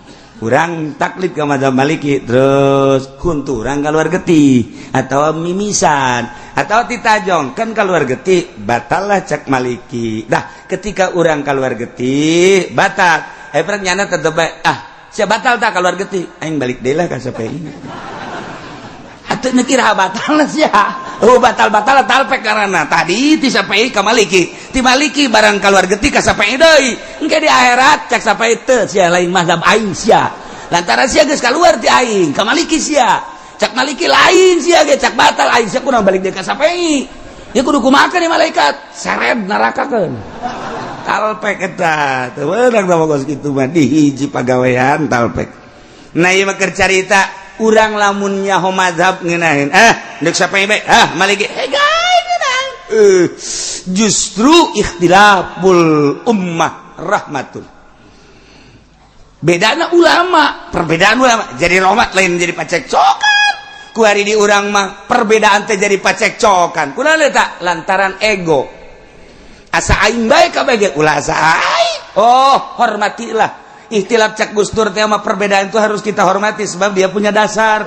Urang taklid ke mazhab Maliki, terus huntu urang keluar getih atau mimisan atau titajong kan keluar getih, batal lah cak Maliki. Dah ketika urang keluar getih batal, eh perang nyana tetep bae, ah sia batal tak keluar getih, aing balik deui lah ka Syafi'i. Atuh nekira batal sia. Oh, batal-batal talpek karena tadi ti Syafi'i ka Maliki, ti Maliki barang keluar getih ka Syafi'i deui. Engke di akhirat cak Syafi'i teu sia lain mazhab aing sia. Lantaran sia geus keluar ti aing ka Maliki sia. Cak Maliki lain sia ge cak batal aing sia kudu balik deui ka Syafi'i. Ya kudu kumaha nih malaikat seret nerakakeun. Talpek eta teu meunang tah kos kitu mah di hiji pagawean talpek. Nah, ieu mah keur carita urang lamun nyaho mazhab ngeunaheun, ah deuk Syafi'i bae, ah Maliki hegai ngeunah. Justru ikhtilaful ummah rahmatun. Bedana ulama, perbedaan ulama jadi rahmat, lain jadi pacekcokan. Ku hari di urang mah perbedaan teh jadi pacekcokan. Kunaon eta? Lantaran ego. Asa aing bae kabeh ge ulah asa aing. Oh, hormatilah. Ikhtilaf cak Gus Dur teh mah perbedaan itu harus kita hormati sebab dia punya dasar.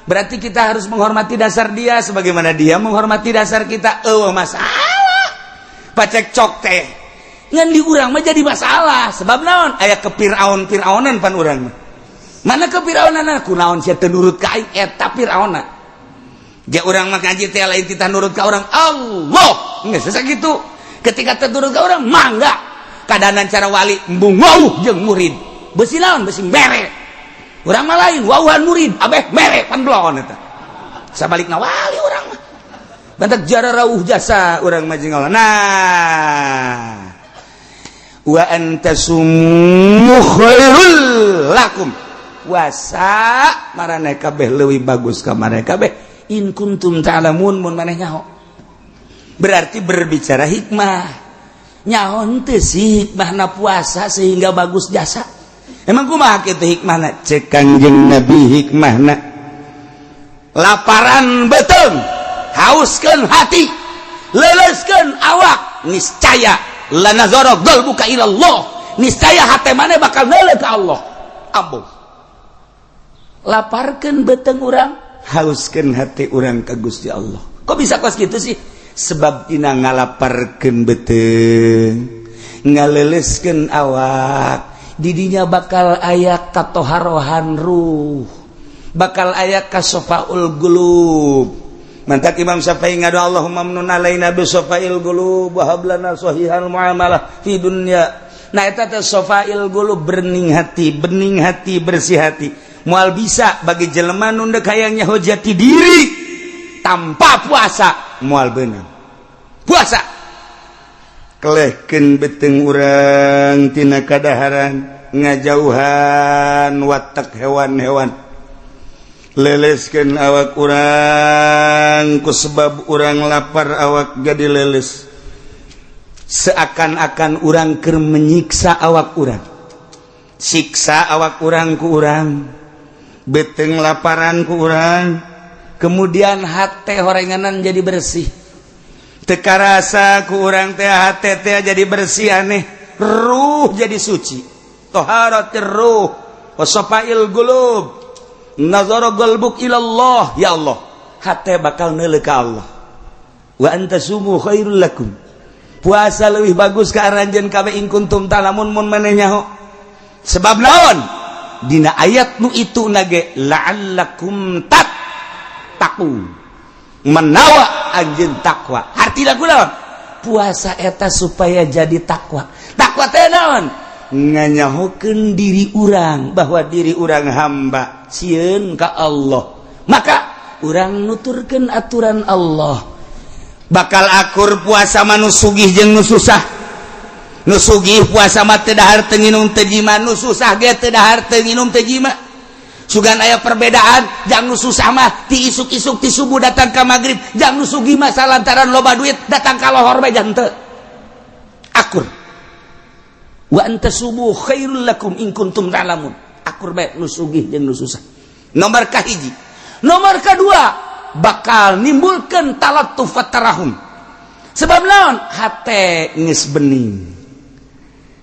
Berarti kita harus menghormati dasar dia sebagaimana dia menghormati dasar kita. Eueuh masalah. Pacekcok teh ngan di urang mah jadi masalah sebab naon? Aya kepiraun firaunan pan urang mah. Mana kepiraunan? Kunaon sia teu nurut ka aing, eta Firaunna. Ja urang mah ngaji teh lain kita nurut ka orang, Allah. Geus sakitu. Ketika teu nurut ka orang mangga. Kadanan cara wali embung wauh jeung murid. Besi naon? Besi mere. Urang mah lain wauhan murid, abeh mere pan blon eta. Sabalikna wali urang mah. Bantak jara rauh jasa urang mah jeung Allah. Nah, wa antasumu khairul lakum. Puasa maraneh kabeh leuwih bagus ka maraneh kabeh in kuntum ta'lamun, mun maneh nyaho. Berarti berbicara hikmah. Nyaho henteu sih hikmahna puasa sehingga bagus jasa. Emang kumaha kitu hikmahna? Cek Kangjeng Nabi hikmahna laparan beuteung, hauskeun hati, leuleuskeun awak, niscaya lanazara qalbuka ila Allah, niscaya hate maneh bakal neuleuh ka Allah. Ambung laparkeun beuteung urang, hauskeun hati urang ka Gusti Allah. Kok bisa kos gitu sih? Sebab dina ngalaparkeun beuteung, ngaleuleuskeun awak, didinya bakal aya katoharohan ruh, bakal aya kasofaul qulub. Mantak Imam Syafi'i ngadu Allahumma amnun alaina bi sofail qulub wa hab lana sahihal muamalah fi dunya. Nah, eta teh sofail qulub, bening hati, bening hati, bersih hati. Moal bisa bagi jelema nu deuk hayang nyaho jati diri tanpa puasa, moal beunang. Puasa kelehkeun beuteung urang tina kadaharan, ngajauhan watak hewan-hewan, leleskeun awak urang. Ku sebab urang lapar awak jadi leles, seakan-akan urang keur menyiksa awak urang, siksa awak urang ku urang, beuteung laparan ku urang, kemudian hate horenganan jadi bersih, teu karasa ku urang teh hate teh jadi bersih, aneh, ruh jadi suci, toharatir ruh wa safail qulub, nazara qalbuk ilallah. Ya Allah, hate bakal neuleuh ka Allah. Wa antasumu khairul lakum, puasa lebih bagus ka aranjeun kabeh in kuntum ta'lamun, mun maneh nyaho. Sebab naon? Dina ayat nu itu nage la'allakum tattaqun, menawa anjeun takwa. Hartina kunaon? Puasa eta supaya jadi takwa. Takwa teh naon? Nganyahokeun diri urang bahwa diri urang hamba sieun ka Allah, maka urang nuturkeun aturan Allah. Bakal akur puasa mah nu sugih jeung nu susah. Nu sugih puasa mah teu dahar, teu nginum, teu jima. Nu susah ge teu dahar, teu nginum, teu jima. Sugan aya perbedaan, jang nu susah mah ti isuk-isuk, ti subuh datang ka maghrib, jang nu sugih mah lantaran loba duit datang ka lohor bae jang teu. Akur. Wa an tasumu khairul lakum in kuntum ta'lamun. Akur bae nu sugih jeung nu susah. Nomor kahiji. Nomor kedua, bakal nimbulkeun talattuf wa tarahum. Sebab naon? Hate geus bening.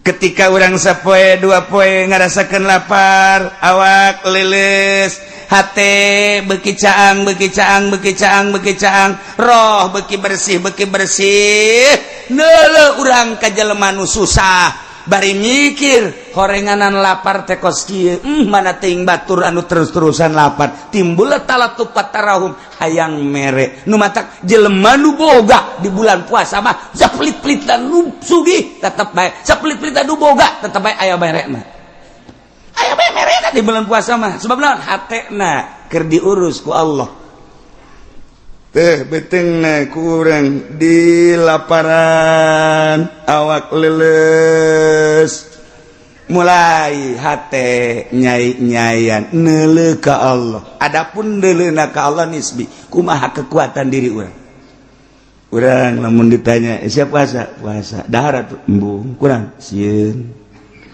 Ketika urang sapoe dua poe ngarasakeun lapar, awak leuleus, hate beki caang, beki caang, beki caang, beki caang, roh beki bersih, beki bersih. Neuleuh urang ka jelema nu susah, bari mikir horenganan lapar teh kos kieu, mana teuing batur anu terus-terusan lapar. Timbul talattuf tarahum, hayang mere. Nu matak jelema nu boga di bulan puasa mah sapelit-pelit dan nu sugih tetep bae, sapelit-pelit nu boga tetep bae aya merena. Aya bae merena di bulan puasa mah. Sebab naon? Hatena keur diurus ku Allah. Teh beuteungna kurang di laparan, awak leuleus, mulai hate nyai-nyayan neuleuh ka Allah. Adapun neuleuhna ka Allah nisbi, kumaha kekuatan diri urang. Urang lamun ditanya, "Eh, siap puasa?" "Puasa." "Dahar atuh?" "Embung." "Kurang sieun."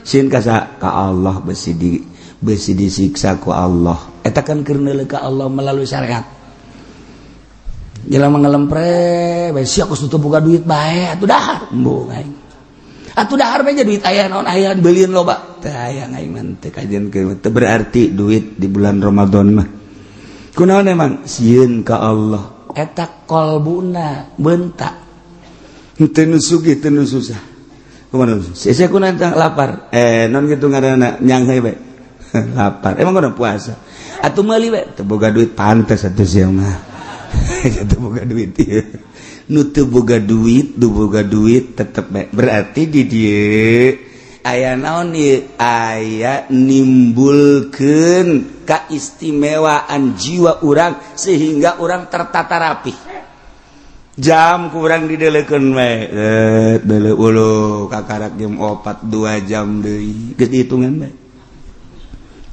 "Sieun ka saha?" "Ka Allah, besi disiksa ku Allah." Eta kan keur neuleuh ka Allah melalui syariat. Jelema ngelempre bae, sia kos teu boga duit bae atuh dahar. "Embung aing." "Atuh dahar bae, duit aya naon, aya beulieun loba." "Teu aya aing mah, teu kajian." Teu berarti duit di bulan Ramadan mah. Kunaon emang? Sieun ka Allah. Eta kolbuna bentak. Teu nu sugih, teu nu susah. Kumaha? Sia kunaon lapar? Eh, non kitu ngaranna, nyanghe bae. Lapar. Emang kudu puasa. Atuh meuli bae. Teu boga duit. Pantes atuh sia mah. Teu boga duit ieu. Nu teu boga duit, nu boga duit tetep bae. Berarti di dieu aya naon ieu? Aya nimbulkeun kaistimewaan jiwa urang sehingga urang tertata rapi. Jam kurang dideleukeun we. Eh, deuleu ulu kakarak jam 4, 2 jam deui. Geus dihitungan bae.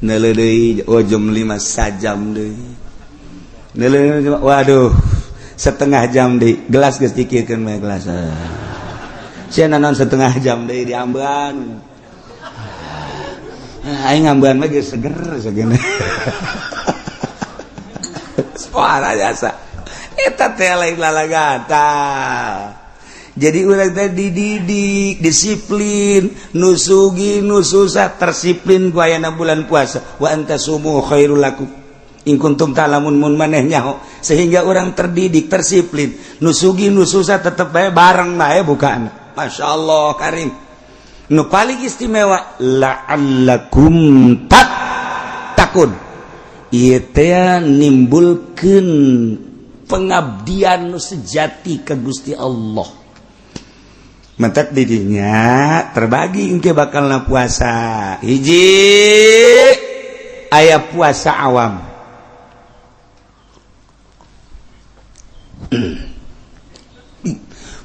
Neuleuh deui, oh, jam 5, sajam deui. Neuleuh, waduh, setengah jam deui. Gelas geus dikirkeun bae gelas. Sia naon setengah jam deui diambean. Aing ngambean mah geus seger segene. Suara jasa. Eta teh lain lalagata. Jadi urang teh dididik disiplin, nu sugih nu susah tersiplin ku ayana bulan puasa. Wa an tasumu khairul lakum in kuntum ta'lamun, mun maneh nyaho, sehingga orang terdidik tersiplin, nu sugih nu susah tetep bae bareng bae bukaan. Masya Allah karim. Nu paling istimewa, la'allakum tattaqun. Ieu teh nimbulkeun pengabdian nu sejati ke Gusti Allah. Mentek didinya terbagi engke bakalna puasa. Hiji, aya puasa awam.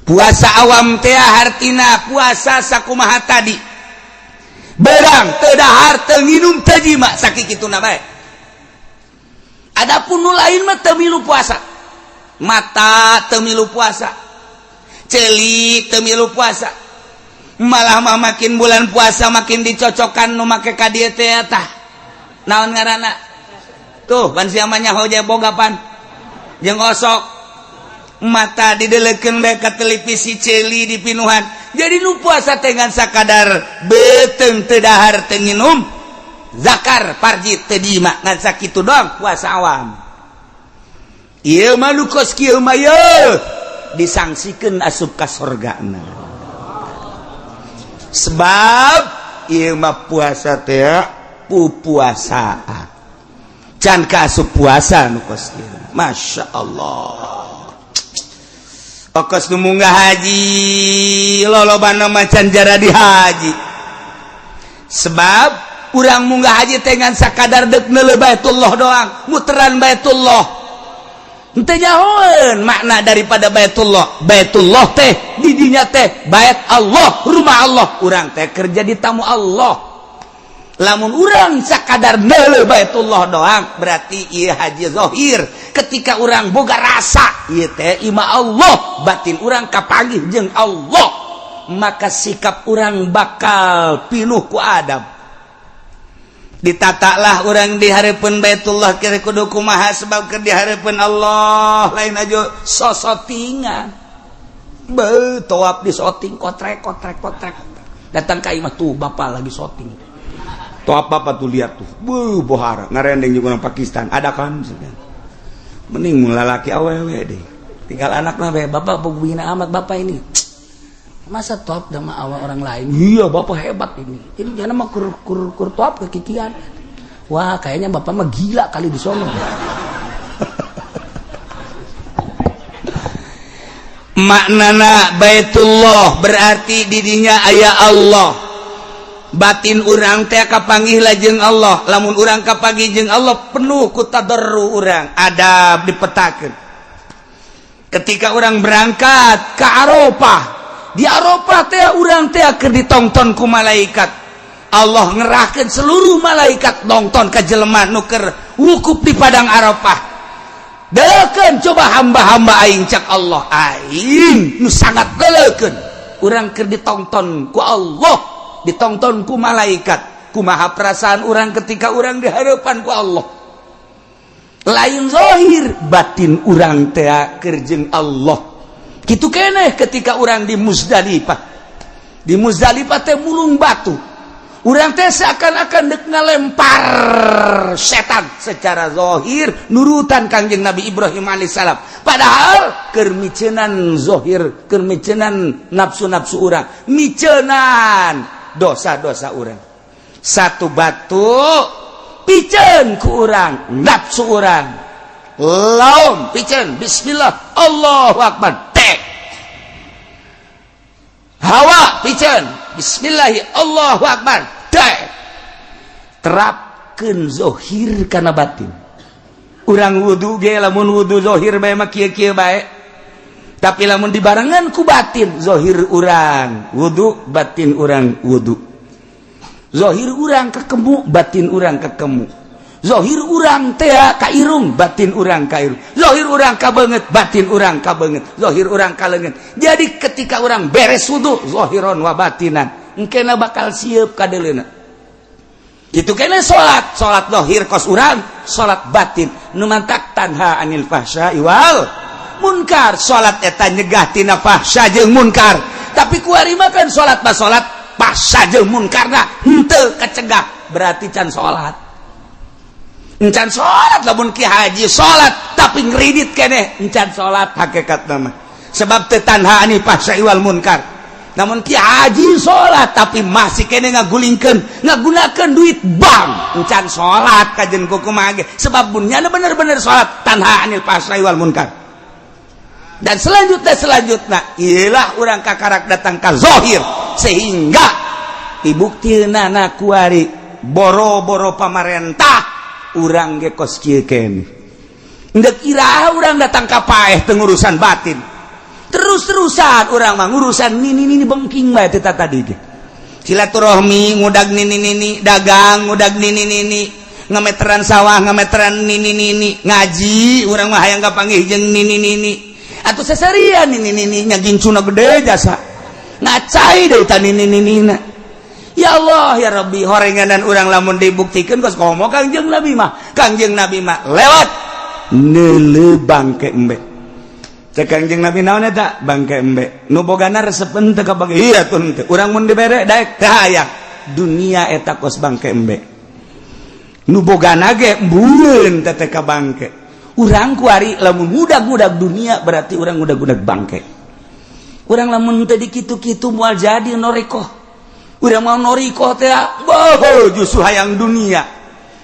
Puasa awam teh hartina puasa sakumaha tadi, berang teu dahar, teu nginum, teu jima, sakituna bae. Adapun nu lain mah teu milu puasa. Mata teu milu puasa, ceuli teu milu puasa. Malah mah makin bulan puasa makin dicocokkan nu make ka dieu teh. Tah, naon ngaranna tuh ban sia mah nyaho boga pan jeung osok. Mata didelekeun bae ka televisi, ceuli dipinuhan. Jadi nu puasa teh ngan sakadar beuteung teu dahar, teu nginum, zakar parji teu jima, ngan sakitu doang puasa awam. Ieu mah nu kos kieu mah yeuh disangsikeun asup ka sorgana, sebab ieu mah puasa teh pupuasaan, can ka asup puasa nu kos kieu. Masya Allah. Okos nu munggah haji lolobana macan jara di haji, sebab urang munggah haji teh ngan sakadar dek neuleuh Baitullah doang, muteran Baitullah. Henteu nyahoeun makna daripada Baitullah. Baitullah teh didinya teh bait Allah, rumah Allah. Urang teh kerja di tamu Allah. Lamun urang sakadar neuleuh Baitullah doang, berarti ieu haji zahir. Ketika urang boga rasa ieu teh imah Allah, batin urang kapanggih jeung Allah. maka sikap urang bakal pinuh ku adab. Ditatalah urang di hareupeun Baitullah kira kudu kumaha, sebab keur di hareupeun Allah, lain aja sosotingan. Be tawaf di soting, kotrek kotrek kotrek. Datang ka imah tuh, bapak lagi soting tawaf, bapak tuh lihat tuh, bu bohara ngarendeng juga orang Pakistan ada kan. Mending lalaki awewe deh, tinggal anak mah be. Bapak begini amat, bapak ini masa top sama awal orang lain. Iya, bapak hebat ini jangan mah kur kur kur top kekikian. Wah, kayaknya bapak mah gila kali di sono. Maknana Baitullah berarti didinya aya Allah. Batin urang teh kapanggih lajeng Allah. Lamun urang kapanggih jeung Allah, penuh ku tadarru, urang adab dipetakeun. Ketika orang berangkat ke Arafah, di Arafah teh urang teh keur ditongton ku malaikat. Allah ngerahkeun seluruh malaikat nonton ka jelema nu keur wukuf di padang Arafah. Delekeun coba hamba-hamba aing, cak Allah, aing nu sangat delekeun. Urang keur ditonton ku Allah, ditonton ku malaikat, kumaha perasaan urang ketika urang di hadapan ku Allah? Lain zahir, batin urang teh keur jeung Allah. Kitu keneh ketika urang di Muzdalifah. Di Muzdalifah teh mulung batu, urang teh seakan-akan dek ngalempar setan. Secara zahir nurutan Kangjeng Nabi Ibrahim alaihissalam, padahal keur miceunan zahir, keur miceunan nafsu-nafsu urang, miceunan dosa-dosa urang. Satu batu piceun ku urang nafsu urang, laum piceun, bismillah Allahu akbar, tek. Hawa piceun, bismillahi Allahu akbar, tek. Terapkeun zohir kana batin. Urang wudu ge, lamun wudu zohir bae mah kieu-kieu bae, tapi lamun dibarengan ku batin, zohir urang wudu, batin urang wudu. Zohir urang kekemu, batin urang kekemu. Zohir urang teh ka irung, batin urang ka irung. Zohir urang ka beungeut, batin urang ka beungeut. Zohir urang ka leungeun. Jadi ketika urang beres wudu, zohiron wa batinan, engkena bakal siap kadeleuna. Itu kena salat, salat zohir kos urang, salat batin nu mantak tanha anil fahsya wal munkar. Salat eta nyegah tina fahsya jeung munkar, tapi kuari mah kan salat mah salat, fahsya jeung munkarna henteu kecegah, berarti can salat, encan salat. Lamun ki haji salat tapi ngridit keneh, encan salat hakikat nama, sebab teu tanha anil fahsya wal munkar. Namun ki haji salat tapi masih keneh ngagulingkeun, ngagunakeun duit bank, encan salat kajen kumaha ge, sebab bunyana bener-bener salat tanha anil fahsya wal munkar. Dan selanjutnya, selanjutnya ialah urang kakarak datang ka zohir, sehingga dibuktina kuari boro-boro pamarentah, urang ge kos kieu keneh. Ndek iraha urang datang ka paeh teu ngurusan batin? Terus-terusan urang mah ngurusan nini nini bengking bae teh tadi ge. Silaturahmi ngudag nini nini, dagang ngudag nini nini, ngameteran sawah ngameteran nini nini, ngaji urang mah hayang kapanggih jeung nini nini atau seserian nini nini nya, gincuna gede jasa ngacai deui ta nini nini na. Ya Allah ya Rabbi, horenganan urang lamun dibuktikan kos komo Kangjeng Nabi mah. Kangjeng Nabi mah lewat neuleuh bangke embe. Cek Kangjeng Nabi, naon eta bangke embe? Nu bogana resep henteu ka bangke? Iya tuh, henteu. Urang mun dibere daek teu hayang. Dunia eta kos bangke embe, nu bogana ge embueun teh ka bangke. Urang kuari lamun ngudag-ngudag dunia, berarti urang ngudag-ngudag bangke. Urang lamun teu dikitu-kitu moal jadi norikoh. Urang mau norikoh teh boh justru hayang dunia.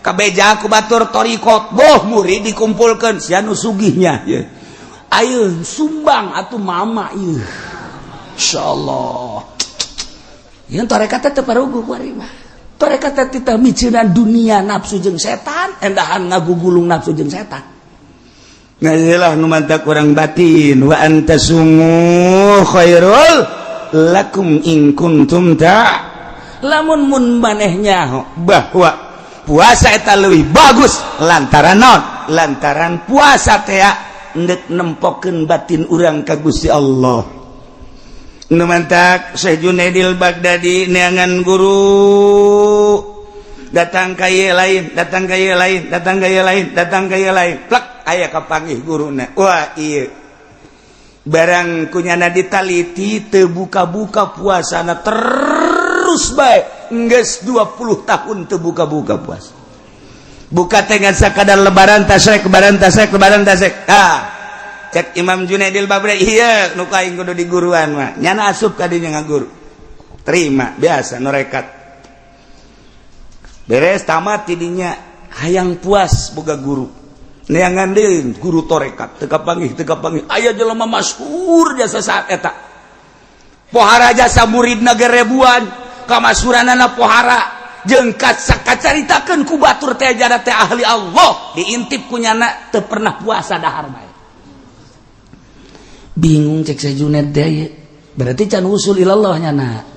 Kabeja ku batur torikot, boh murid dikumpulkan, sia nu sugihnya ye. Ayo sumbang atuh mama ieu. Insyaallah yang tarekat teh teu paruguh kuari mah. Tarekat teh titah miceunan dunia, nafsu jeung setan, endahan ngagugulung nafsu jeung setan. Nah, iyalah nu mantak urang batin. Wa antasumu khairul lakum in kuntum ta lamun mun manehnya bahwa puasa eta leuwih bagus, lantaran non lantaran puasa teh ndek nempokeun batin urang ka Gusti Allah. Nu mantak Syekh Junaidil Baghdadi neangan guru, datang ka ieu lain, datang ka ieu lain, datang ka ieu lain, datang ka ieu lain, plak aya kapanggih guruna. Wah, ieu barang kunyana ditaliti teu buka-buka puasana terus bae, geus 20 tahun teu buka-buka puasa. Buka teh ngan sakadar lebaran tasrek, lebaran tasrek, lebaran tasrek. Ah, cek Imam Junaidil Baghdadi, iya nu aing kudu diguruan mah. Nyana asup ka dinya ngaguru, terima biasa norekat, beres tamat tidinya hayang puas boga guru. Neangan deui guru torekat, teu kapanggih, teu kapanggih. Aya jelema masyhur jasa saat eta, pohara jasa muridna ge ribuan, kamasyhuranana pohara jeung kacaritakeun ku batur teh jada teh ahli Allah. Diintip ku nyana teu pernah puasa, dahar bae. Bingung cek Syekh Junaid teh, berarti can usul ilallah nyana.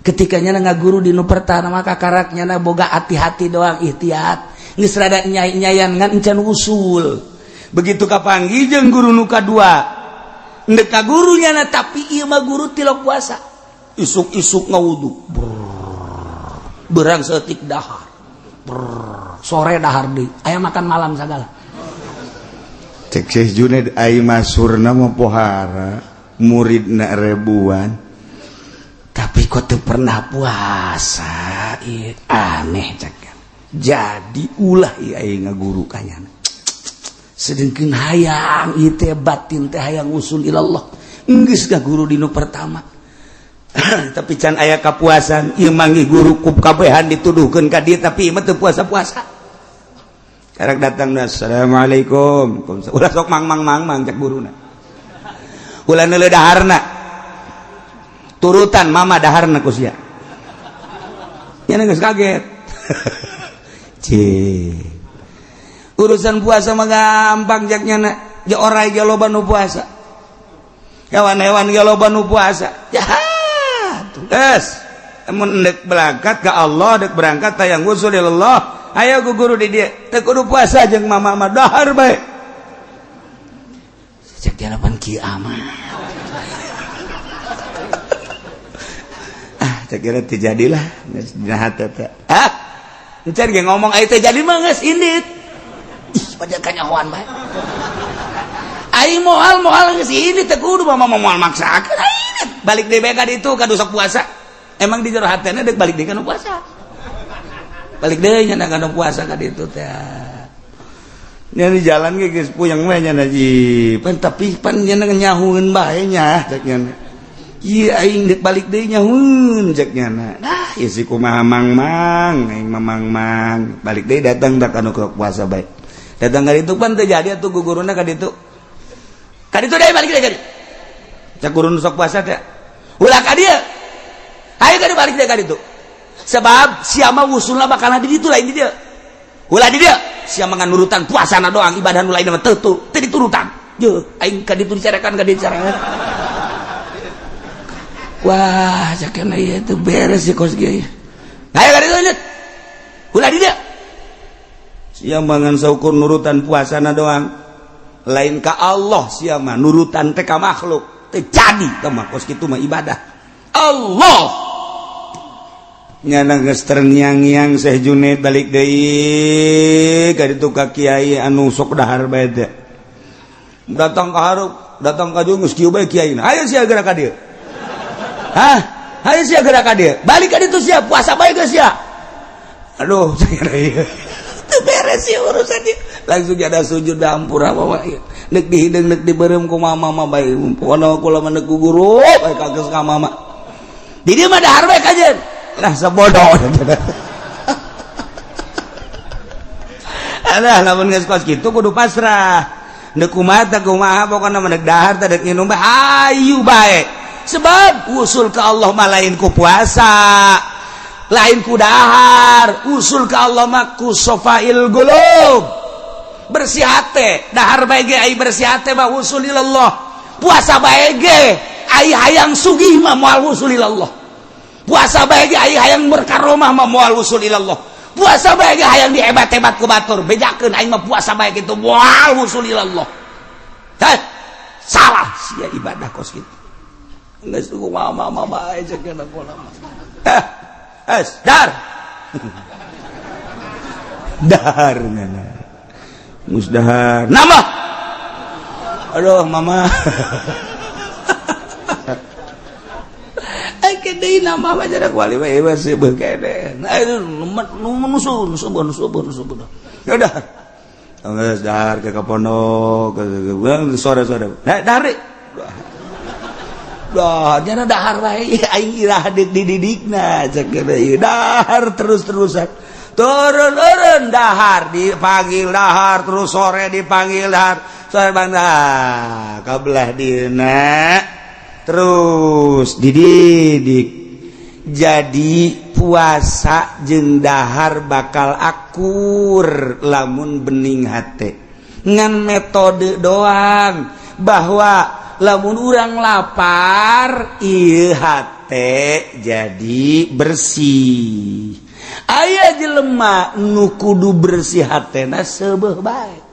Ketika nyana ngaguru di nu pertama, maka karak nyana boga hati-hati doang, ikhtiat geus rada nyai-nyayan ngan encan usul. Begitu kapanggih jeung guru nu kadua, ndek ka guru nyana, tapi ieu mah guru tilok puasa, isuk-isuk ngawudu, berang setik dahar. Brrr, sore dahar deui, aya makan malam sagala. Cek Syekh Junaid, ai masyhurna mah pohara, muridna ribuan, tapi kok teu pernah puasa. Ieu aneh cek. Jadi ulah ieu aing ngaguru ka nyana, sedengkeun hayang ieu teh batin teh hayang usul ilallah. Geus guru di nu pertama, tapi can aya kapuasan. Ieu manggih guru ku kabehan dituduhkeun ka dieu, tapi ieu mah teu puasa-puasa. Karak datang, "Assalamualaikum." Ulah sok mang mang mang mang, cek guruna. Ulah neuleuh daharna, turutan mama daharna ku sia. Nya geus kaget. Cih. Urusan puasa mah gampang, cek nyana. Ja orai ge loba nu puasa. Hewan-hewan ge loba nu puasa. Ya, Geus, mun dek berangkat ke Allah, dek berangkat hayang usul Allah, ayo ku guru di dieu. Teu kudu puasa jeung mama mah, dahar bae. Cek dia pan kieu amat. Ah, cek kira teu jadilah geus dina hate teh. Ah, encan ge ngomong aya teh jadi mah geus indit. Ih, pada kanyahoan bae. Aing moal moal geus indit, teu kudu mama moal maksakeun aing. Balik deui bae ka ditu ka sok puasa. Emang di jero hatena deuk balik deui ka nu puasa. Balik deui nya ka nu puasa ka ditu teh. Nya di jalan ge geus puyeng we nya ji. Pan tapi pan nya nyahueun bae nya cek nya. Ieu aing deuk balik deui nyahueun cek nya. Nah, ieu si kumaha mang-mang, aing mah mang-mang. Balik deui datang da ka nu puasa bae. Datang ka ditu pan teu jadi atuh guguruna ka ditu. Ka ditu deui balik deui ka ditu. Cek guru nu sok puasa teh. Ulah ka dieu. Ayo ka balik deui ka ditu. Sebab sia mah wusulna bakal di ditu, lain di dieu. Ulah di dieu. Sia mah nurutan puasana doang, ibadah nu lain mah teu teu diturutan. Jeuh, aing ka ditu dicarekan, ka dieu dicarekan. Wah, cakena ieu teu beres sih kos kieu. Ayo ka ditu lanjut. Ulah di dieu. Sia mah ngan saukur nurutan puasana doang. Lain ka Allah sia mah, nurutan teh ka makhluk. Teu jadi teh mah kos kitu mah ibadah. Allah. Nyana geus terngiang-ngiang Syekh Junaid balik deui ka ditu ka kiai anu sok dahar bae teh. Datang ka hareup, datang ka dieu geus kieu bae kiaina. Ayo sia geura ka dieu. Hah? Ayo sia geura ka dieu. Balik ka ditu sia, puasa bae geus sia. Aduh, saya teu beres sih urusan ieu. Langsung ada sujud ampura mama ieu. Neuk dihideung, neuk dibeureum ku mama mah bae. Pokona kula mah neuk ku guru bae kageus ka mama. Di dieu mah dahar bae kajeun. Lah sebodoh. Alah, lamun geus kos kitu kudu pasrah. Neuk kumaha teh kumaha, pokona mah neuk dahar teh, deuk nginum bae, hayu bae. Sebab usul ke Allah mah lain ku puasa, lain ku dahar. Usul ke Allah mah ku sofail qulub. Bersih hate, dahar bae ge ai bersih hate mah usul ilallah. Puasa bae ge ai hayang sugih mah moal usul ilallah. Puasa bae ge ai hayang berkaromah mah moal usul ilallah. Puasa bae ge hayang dihebat-hebat ku batur, bejakeun aing mah puasa bae kitu moal usul ilallah. Heh, salah sia ibadah kos kitu. Geus kumaha mama bae cek pola mah. Eh, es dar. Dahar ngana. Geus dahar. Nambah. Aduh mama. Ai deui nambah mah jarak wali we seubeuh kene. Nah itu nusun nusun nusun nusun. Ya udah. Geus dahar ke pondok, sore-sore. Nah, dahar. Dah, nyana dahar wae aing irah dididikna cek ieu dahar terus-terusan. Turun-turun dahar dipanggil dahar terus sore dipanggil dahar. Sore bangda kabelah dina terus dididik. Jadi puasa jeung dahar bakal akur lamun bening hate. Ngan metode doang bahwa lamun urang lapar ieu hate jadi bersih. Aya jelema nu kudu bersih hatena seubeuh bae.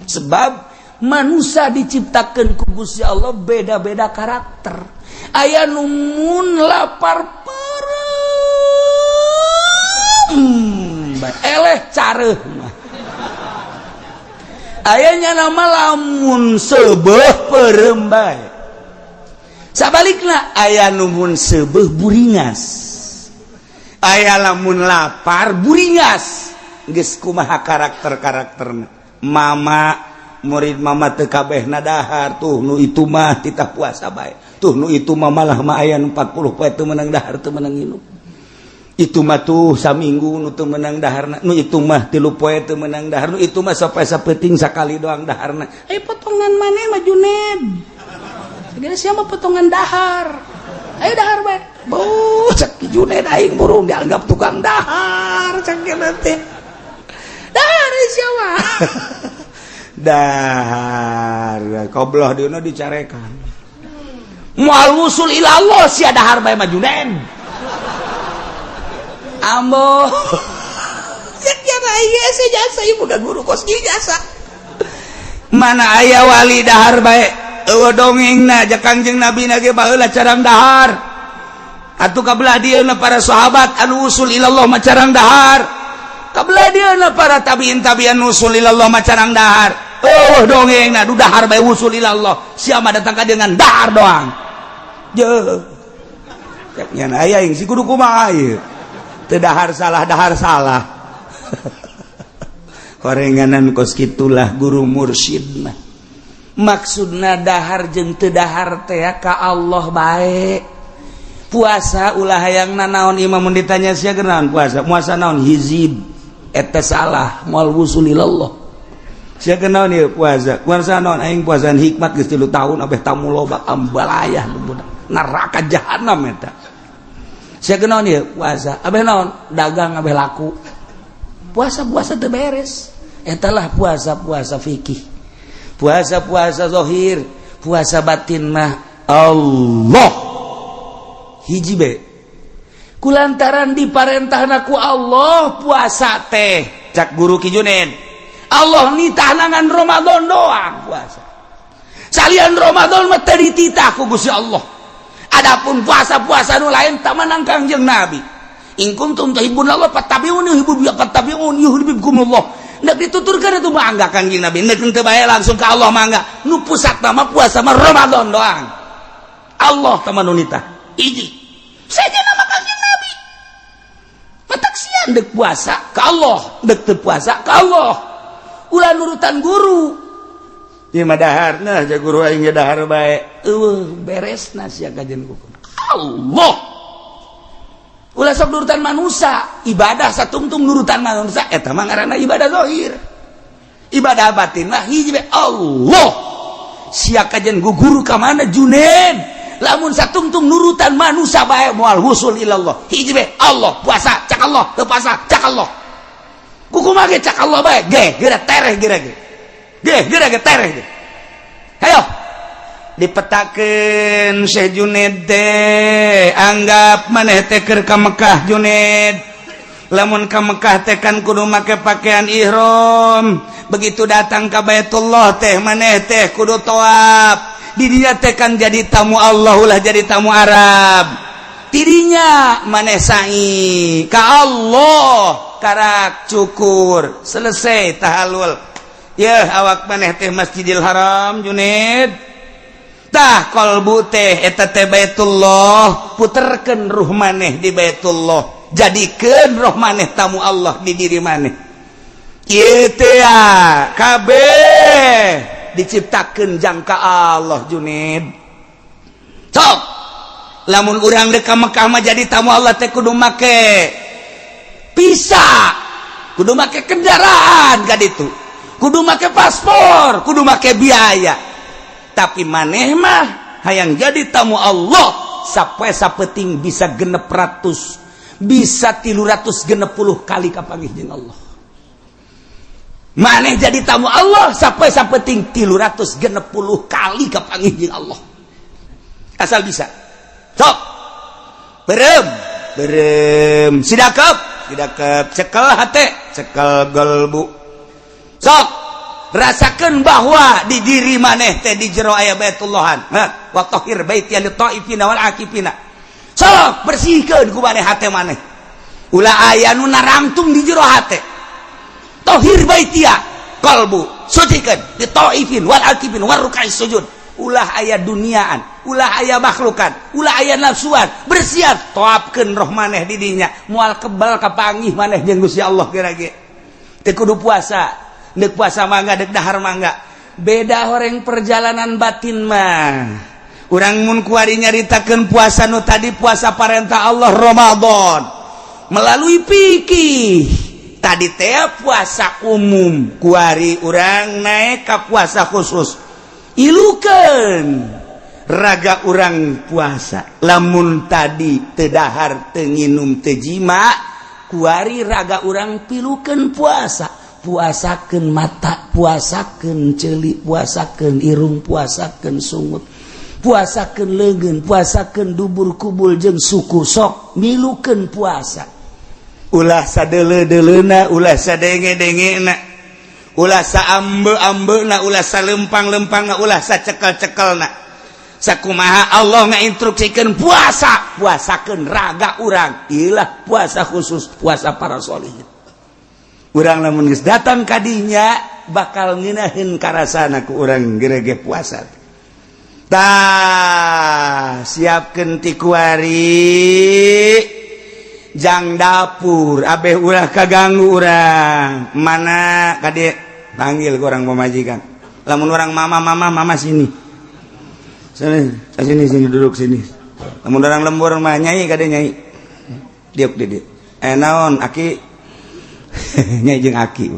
Sebab manusia diciptakeun ku Gusti Allah beda-beda karakter. Aya nu mun lapar peureum bae eleh careuh mah. Ayahnya nama lamun seubeuh peureum bae. Sabalikna aya nu mun seubeuh buringas. Aya lamun lapar buringas. Geus kumaha karakter-karakterna. Mama murid mama teu kabehna dahar tuh nu itu mah titah puasa bae. Tuh nu itu mah malah mah aya nu 40 poe teu meunang dahar teu meunang nginum. Itu mah tuh saminggu nu teu meunang daharna, nu itu mah 3 poe teu meunang dahar, nu itu mah sampai sapeuting sakali doang daharna. Eh potongan maneh mah Juned. Segala siapa potongan dahar. Ayo dahar bae. Beuh cek Juned aing burung dianggap tukang dahar cek teh. Dahar siapa? Dahar kobloh dieuna dicarekan. Moal wusul ila Allah sia dahar bae mah Juned. Ambo. Jasa ibu guru kos jasa. Mana aya wali dahar bae eueuh dongengna ja Kangjeng Nabi na ge baheula carang dahar. Atuh kabelah dieuna para sahabat anu usul ilallah mah carang dahar. Kabelah dieuna para tabiin tabian usul ilallah mah carang dahar. Eueuh dongengna du dahar bae usul ilallah. Siapa datang ka dengan dahar doang. Jeuh. Cek nya aya yang si kudu kumaha ieu. Teu dahar salah dahar salah. Korenganan kos kitulah guru mursyid mah. Maksudna dahar jeung teu dahar teh ka Allah bae. Puasa ulah hayang nanaon imam mun ditanya sia genaon puasa? Puasa naon hizib. Eta salah moal wusul ilallah. Sia genaon ieu puasa? Puasa naon aing puasaan hikmat geus 3 tahun abeh tamu loba ambalayah budak. Neraka jahanam eta. Sia genaon ieu puasa? Abeh naon? Dagang abeh laku. Puasa-puasa teu beres. Etalah puasa-puasa fikih. Puasa-puasa zahir, puasa batin mah Allah. Hiji be. Kulantaran diparentahna ku Allah puasa teh, cak guru Ki Juned. Allah nitahna ngan Ramadan doang puasa. Salian Ramadan mah teu dititah ku Gusti Allah. Adapun puasa-puasa nu lain tak menang Kangjeng Nabi. In kuntum tuhibbun Allah fattabi'uni fattabi'uni yuhibbukumullah. Nek dituturkeun itu mangga Kangjeng Nabi. Nek teu bae langsung ka Allah mangga. Nu pusat mah puasa mah Ramadan doang. Allah tah nu nitah. Hiji. Saja nama Kangjeng Nabi. Matak sian dek puasa ka Allah, dek teu puasa ka Allah. Ulah nurutan guru. Ieu mah dahar nah ja guru aing ge dahar bae. Eueuh beresna sia kajian hukum. Allah. Ulah sok nurutan manusia, ibadah satungtung nurutan manusia eta mah ngaranna ibadah zahir. Ibadah batin mah hiji bae Allah. Sia kajian guru ka mana Juned? Lamun satungtung nurutan manusia bae moal wusul ilallah. Hiji bae Allah, puasa cak Allah, teu puasa cak Allah. Kukumaha ge cak Allah bae, ge geura tereh geura ge. Ge geura ge tereh ge. Hayo. Dipetakeun Syekh Juned teh, anggap maneh teh keur ka Mekah Juned. Lamun ka Mekah teh kan kudu make pakaian ihram. Begitu datang ka Baitullah teh maneh teh kudu tawaf. Didinya teh kan jadi tamu Allah, ulah jadi tamu Arab. Tidinya maneh sa'i ka Allah, karak cukur, selesai tahalul ya. Awak maneh teh Masjidil Haram, Junid. Tah, kolbu teh eta teh Baitullah. Puterkeun ruh maneh di Baitullah, jadikeun roh maneh tamu Allah di diri maneh. Ieu teh kabeh diciptakeun jangka Allah, Junid. Sok lamun urang dek ka Mekah mah, jadi tamu Allah teh kudu make visa, kudu make kendaraan ka ditu, kudu make paspor, kudu make biaya. Tapi maneh mah hayang jadi tamu Allah, sampai sapeting bisa 600, bisa 360 kali kapanggih jeung Allah. Maneh jadi tamu Allah sampai sapeting 360 kali kapanggih jeung Allah, asal bisa. Sok berem berem, sidakep sidakep, cekel hate, cekel golbu. Sok rasakan bahwa di diri maneh teh di jero aya Baitullahan. Wa tahhir baiti lit taifina wal akifina. Sok bersihkeun ku maneh hate maneh, ulah aya nu narangtung di jero hate. Tohir baitia, qalbu sucikan di taifin wal akifin war ruk'i sujud. Ulah aya duniaan, ulah aya makhlukan, ulah aya nafsuan. Bersiap, toapkeun roh maneh di dinya, moal kebal kapanggih maneh jeung Gusti Allah. Kira-kira teu kudu puasa. Dek puasa mangga, dek dahar mangga. Beda horeng perjalanan batin mah. Urang mun kuari nyaritakeun puasa nu tadi, puasa parentah Allah Ramadan melalui fikih tadi teh puasa umum, kuari urang naik ka puasa khusus. Ilukeun raga urang puasa. Lamun tadi teu dahar, teu nginum, teu jima, kuari raga urang pilukeun puasa. Puasakeun mata, puasakeun ceuli, puasakeun irung, puasakeun sungut, puasakeun leungeun, puasakeun dubur, kubul jeung suku. Sok milukeun puasa, ulah sadeuleu-deuleuna, ulah sadenge-dengena, ulah saambe-ambena, ulah salempang-lempangna, ulah sacekel-cekelna. Sakumaha Allah ngainstruksikeun puasa, puasakeun raga urang. Ilah puasa khusus, puasa para sholihin. Urang lamun geus datang kadinya bakal ngeunaheun karasana ku urang gerege puasa. Tah, siapkeun ti kuari jang dapur abeh ulah kaganggu urang. Mana kade, panggil ke orang pemajikan. Lamun orang mama, mama, mama, sini sini sini sini, duduk sini. Lamun orang lembur mah nyai, kade nyai, diuk di eh naon aki, nyai jeung aki.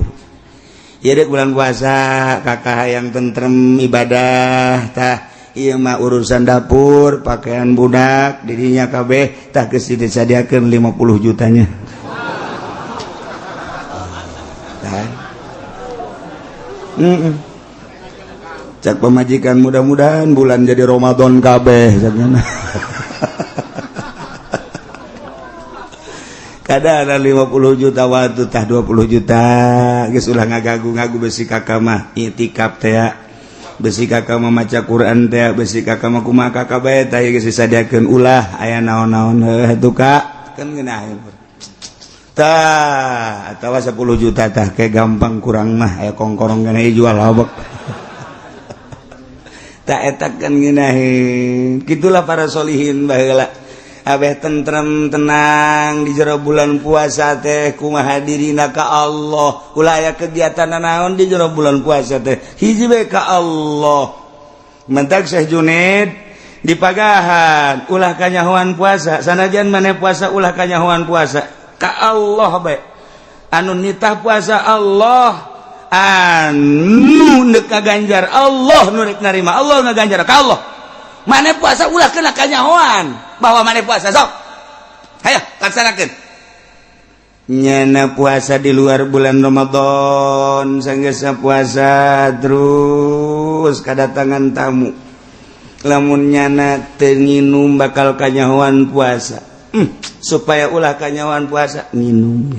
Ya, dek bulan puasa kakak yang tentrem ibadah. Tah, ieu mah urusan dapur, pakaian budak dirinya kabeh, tah geus disadiakeun 50 jutanya. Tah. Cak pemajikan, mudah-mudahan bulan jadi Ramadan kabeh caknya. Kada ada 50 juta waktu, tah 20 juta geus, ulah ngagagu-ngagu. Besi kakak mah itikaf teh, besi kakak mah maca Quran teh, besi kakak mah kumaha kakak bae. Tah, geus disadiakeun, ulah aya naon-naon. Heuh tuh kak, kan ngeunaheun. Tah, atawa 10 juta, tah kayak gampang kurang mah aya kongkorong kana jual habek. Tak eta kan ngeunaheun. Kitulah para solihin baheula, abeh tentrem, tenang di jero bulan puasa teh. Kumaha dirina ka Allah, ulah aya kegiatan naon di jero bulan puasa teh, hiji bae ka Allah. Mentak Syekh Junaid dipagahan ulah kanyahoan puasa. Sanajan maneh puasa, ulah kanyahoan puasa, ka Allah bae. Anu nitah puasa Allah, anu neuk kaganjar Allah, nu rek narima Allah, ngaganjar ka Allah. Maneh puasa ulah kena kanyahoan bahwa maneh puasa. Sok hayo laksanakeun. Nyana puasa di luar bulan Ramadan, sanggeusna puasa terus kedatangan tamu, lamun nyana teu nginum bakal kanyahoan puasa. Supaya ulah kanyahoan puasa, minum.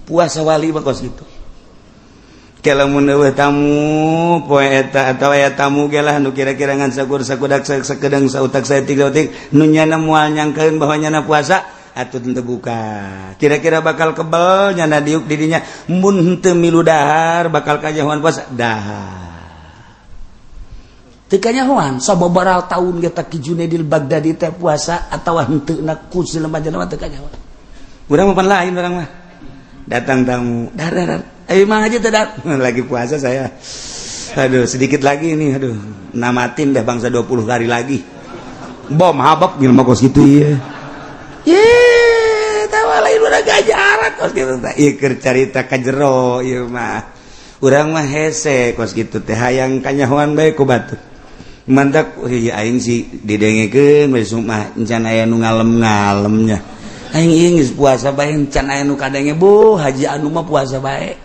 Puasa wali mah kos kitu. Lamun euweuh tamu poe eta atawa aya tamu ge lah, nu kira-kira ngan sakur sakudak, sakedeng sautak saeutik sautik, nu nyana moal nyangkeun bahwa nyana puasa atuh teu buka. Kira-kira bakal kebel nyana diuk didinya mun henteu milu dahar, bakal kanyahoan puasa dahar. Teu kanyahoan sababaraha tahun ge Ki Junaidil Baghdadi teh puasa atawa henteu na ku jelema-jelema teu kanyahoan. Urang mah pan lain, urang mah datang tamu, dar dar. Eh, mang aja tidak lagi puasa saya. Aduh, sedikit lagi ini, aduh, namatin dah bangsa 20 hari lagi. Bom habab gimana kos gitu ya. Ye, tahu lain udah gajaran kos gitu teh. Ieu keur carita ka jero ieu mah. Urang mah hese kos gitu teh, hayang kanyahoan bae ku batur. Mantak ieu aing sih didengekeun we mah encan aya nu ngalem-ngalemnya. Aing ieu geus puasa bae encan aya nu kadenge, bu haji anu mah puasa bae.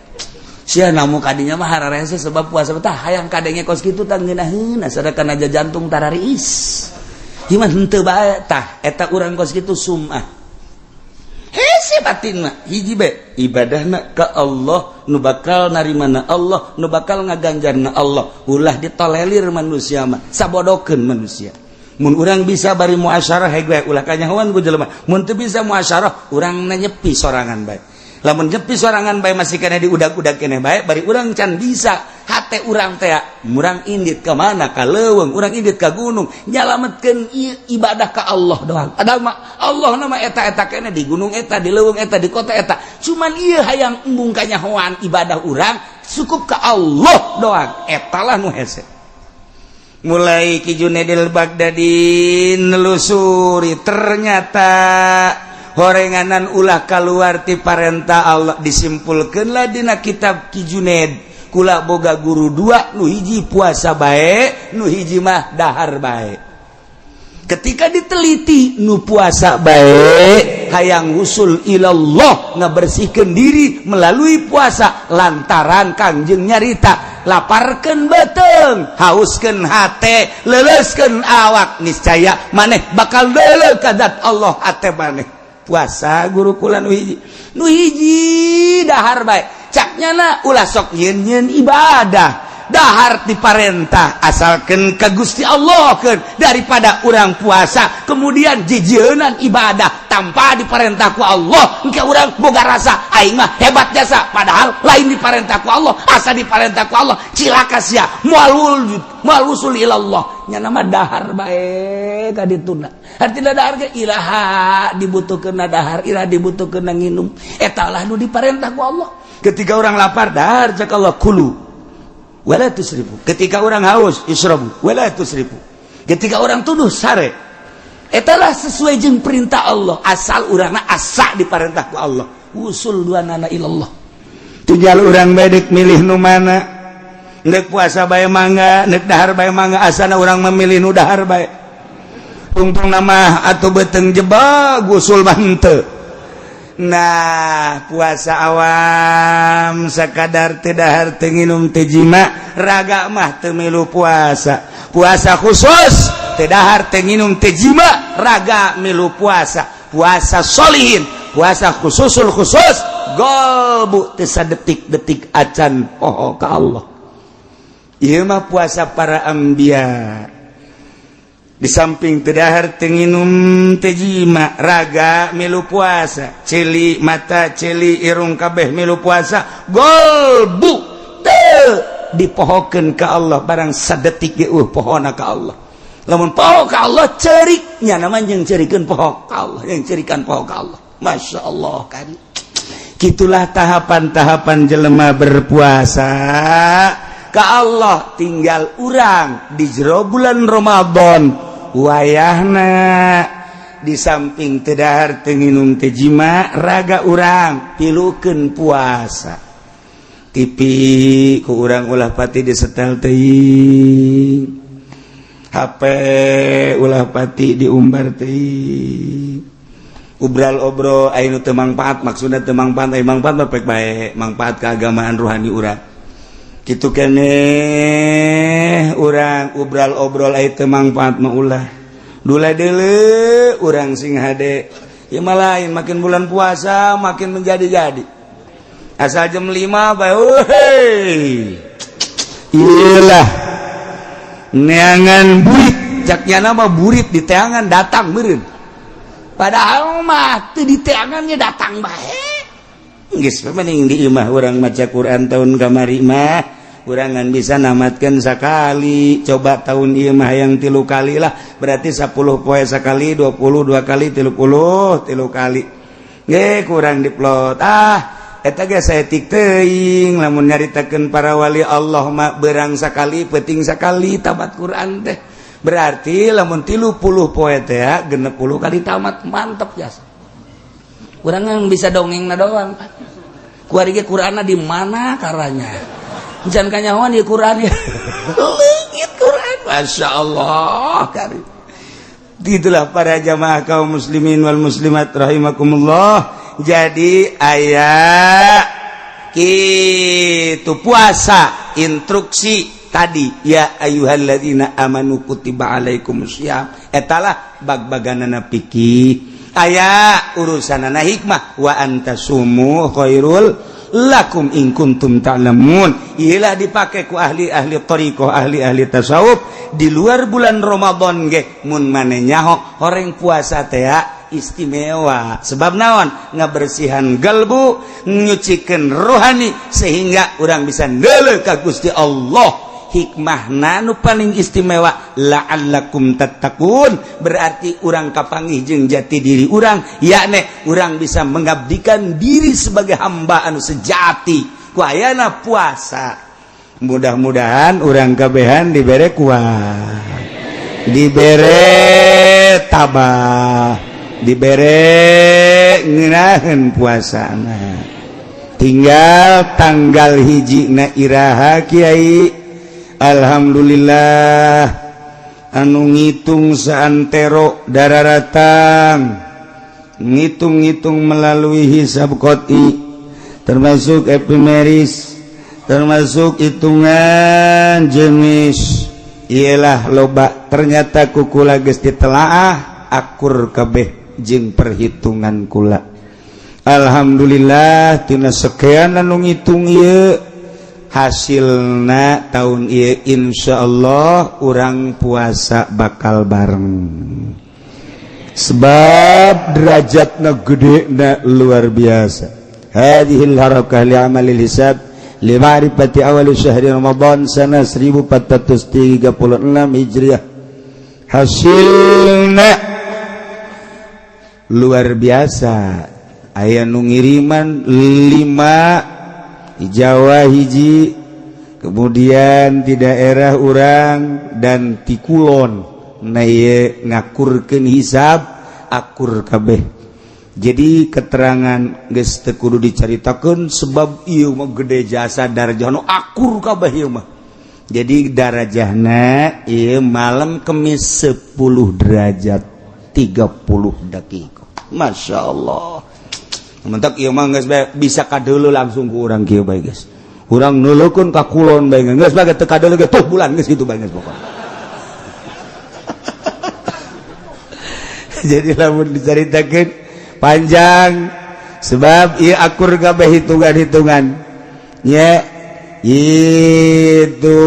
Sia namu kadinya mah hararese sebab puasa tah hayang kadenge kos kitu tah ngeunaheun, sadakan aja jantung tarariis. Gimana henteu bae tah eta urang kos kitu sumah. Hese batin mah hiji bae ibadahna ka Allah, nu bakal narimana Allah, nu bakal ngaganjarna Allah. Ulah ditolelir manusia mah, sabodokeun manusia. Mun urang bisa bari muasyarah heg bae, ulah kanyahoan ku jelema. Mun teu bisa muasyarah, urang nyepi sorangan bae. Lamun nyepi sorangan bae masih kena diudag-udag keneh bae, bari urang can bisa hate urang teh murang indit ka mana, ka leuweung, urang indit ka gunung, nyalametkeun ibadah ka Allah doang. Padahal mah Allah nama eta-eta keneh di gunung eta, di leuweung eta, di kota eta. Cuman ieu hayang embung kanyahoan ibadah urang cukup ka Allah doang. Eta lah nu hese. Mulai Ki Junaidil Baghdadi nelusuri, ternyata horenganan ulah keluar ti parentah Allah. Disimpulkanlah dina kitab Ki Junaid, kula boga guru dua, nu hiji puasa bae, nu hiji mah dahar bae. Ketika diteliti, nu puasa bae hayang usul ilallah, ngabersihkan diri melalui puasa, lantaran Kangjeng nyarita laparkan beteng, hauskan hate, leleskan awak, niscaya maneh bakal lele kadat Allah hate maneh. Puasa guru kula nu hiji, nu hiji dahar bae. Caknya na ulah sok nyeun nyeun ibadah, dahar diparentah asalkan ke Gusti Allah kan, daripada orang puasa kemudian jijienan ibadah tanpa diparentah ku Allah, engke urang boga rasa aing mah hebat jasa, padahal lain diparentah ku Allah. Asa diparentah ku Allah cilaka sia, moal wujud, moal usul ilallah. Nya nama dahar bae ka dituna, artina dahar ge iraha dibutuhkeun dahar, iraha dibutuhkeun nginum, eta lah nu diparentah ku Allah. Ketika orang lapar, dahar, cak Allah, kulu wala tusrifu. Ketika orang haus, isrobu wala tusrifu. Ketika orang tuduh, sare. Etalah sesuai jeung perintah Allah, asal urangna asa diparentah ku Allah, usul dua nana ilallah. Tinggal urang bedek milih nu mana, nek puasa bae mangga, nek dahar bae mangga, asana urang memilih nu dahar bae. Tungtung nama atau beteng jebak gusul mah henteu. Nah, puasa awam sekadar teu dahar, teu nginum, teu jima, raga mah teu milu puasa. Puasa khusus teu dahar, teu nginum, teu jima, raga milu puasa. Puasa solihin, puasa khususul khusus, golbu teu sadetik-detik acan poho ka Allah. Ieu mah puasa para anbiya. Di samping teu dahar, teu nginum, teu jima, raga milu puasa, celi mata, celi irung, kabeh milu puasa, golbu teu dipohokeun ka Allah barang sadetik ge pohona ka Allah. Lamun poho ka Allah ceriknya namanya yang cerikeun poho ka Allah, yang cerikan poho ka Allah. Masya Allah kan, gitulah tahapan-tahapan jelema berpuasa ka Allah. Tinggal urang di jero bulan Ramadan wayahna, di samping teu dahar, teu nginum, teu jima, raga urang pilukeun puasa. TV ku urang ulah pati disetel teuing, HP ulah pati diumbar teuing, ubral obrol anu teu mangpaat. Maksudna teu mangpaat, aya mangpaat mah pek bae, mangpaat keagamaan ruhani urang kitu keneh. Urang ubral obrol aya teu mangpaat mah ulah dula deule urang sing hade. Ya mah lain, makin bulan puasa makin menjadi-jadi. Asal jam 5 bae, hei, iyalah neangan burit, caknya nama burit di teangan datang meureun. Padahal mah teu di teangannya datang bae. Geus mending di imah urang maca Quran. Tahun kamari mah urang ngan bisa namatkeun sakali, coba tahun ieu mah yang 3 kali lah, berarti 10 poe sakali, 20 dua kali, 30 3 kali ge kurang diplot. Ah, eta ge saeutik teuing lamun nyaritakeun para wali Allah mah berang sakali, peuting sakali tamat Quran teh. Berarti lamun 30 poe teh 60 kali tamat, mantep jasa. Urang yang bisa dongeng na doang. Kuari ge Qur'anna di mana karanya? Jangan kanyahoan di Quran ya. Leungit Quran. Masya Allah. Kari. Itulah para jamaah kaum muslimin wal muslimat rahimakumullah. Jadi aya kitu puasa instruksi tadi, ya ayyuhalladzina amanu kutiba alaikumusiyam, etalah bag-baganana fikih, aya urusanana hikmah, wa antasumu khairul lakum in kuntum ta'lamun. Iyalah dipake ku ahli-ahli thariqah, ahli-ahli tasawuf di luar bulan Ramadan ge. Mun mane nyaho horeng puasa teh istimewa, sebab naon? Ngabersihan galbu, nyucikeun rohani, sehingga urang bisa neuleuh ka Gusti Allah. Hikmahna nu paling istimewa, la'allakum tattaqun, berarti urang kapanggih jeung jati diri urang, yakni urang bisa mengabdikan diri sebagai hamba anu sejati ku ayana puasa. Mudah-mudahan urang kabehan dibere kuat, dibere tabah, dibere ngeunaheun puasana. Tinggal tanggal 1 na iraha, Kiai? Alhamdulillah, anu ngitung saantero dararatang, ngitung-ngitung melalui hisab qot'i, termasuk epimeris, termasuk hitungan jenis ialah loba, ternyata ku kula geus ditelaah akur kabeh jeung perhitungan kula. Alhamdulillah, tina sekian anu ngitung ieu hasilna, tahun ieu Insya Allah urang puasa bakal bareng, sebab derajatna gede na luar biasa. Hadhil harakah li amalil hisab li ma'rifati awal syahri Ramadan sana 1436 Hijriah, hasilna luar biasa. Aya nu ngiriman 5 di Jawa hiji, kemudian di daerah urang dan ti kulon. Nah, ngakurkeun hisab akur kabeh. Jadi keterangan geus teu kudu dicaritakeun, sebab ieu mah gede jasa darajah nu akur kabeh ieu mah. Jadi darajahna ieu malam Kemis 10 derajat 30 detik. Masya Allah. Mentak ieu mah geus bisa kadeuleu langsung ku urang kieu bae, geus. Urang neuleukeun ka kulon bae geus bae, teu kadeuleu ge tuh bulan geus kitu bae geus pokona. Jadi lamun dicaritakeun panjang, sebab ieu akur kabeh hitungan-hitungan. Nya itu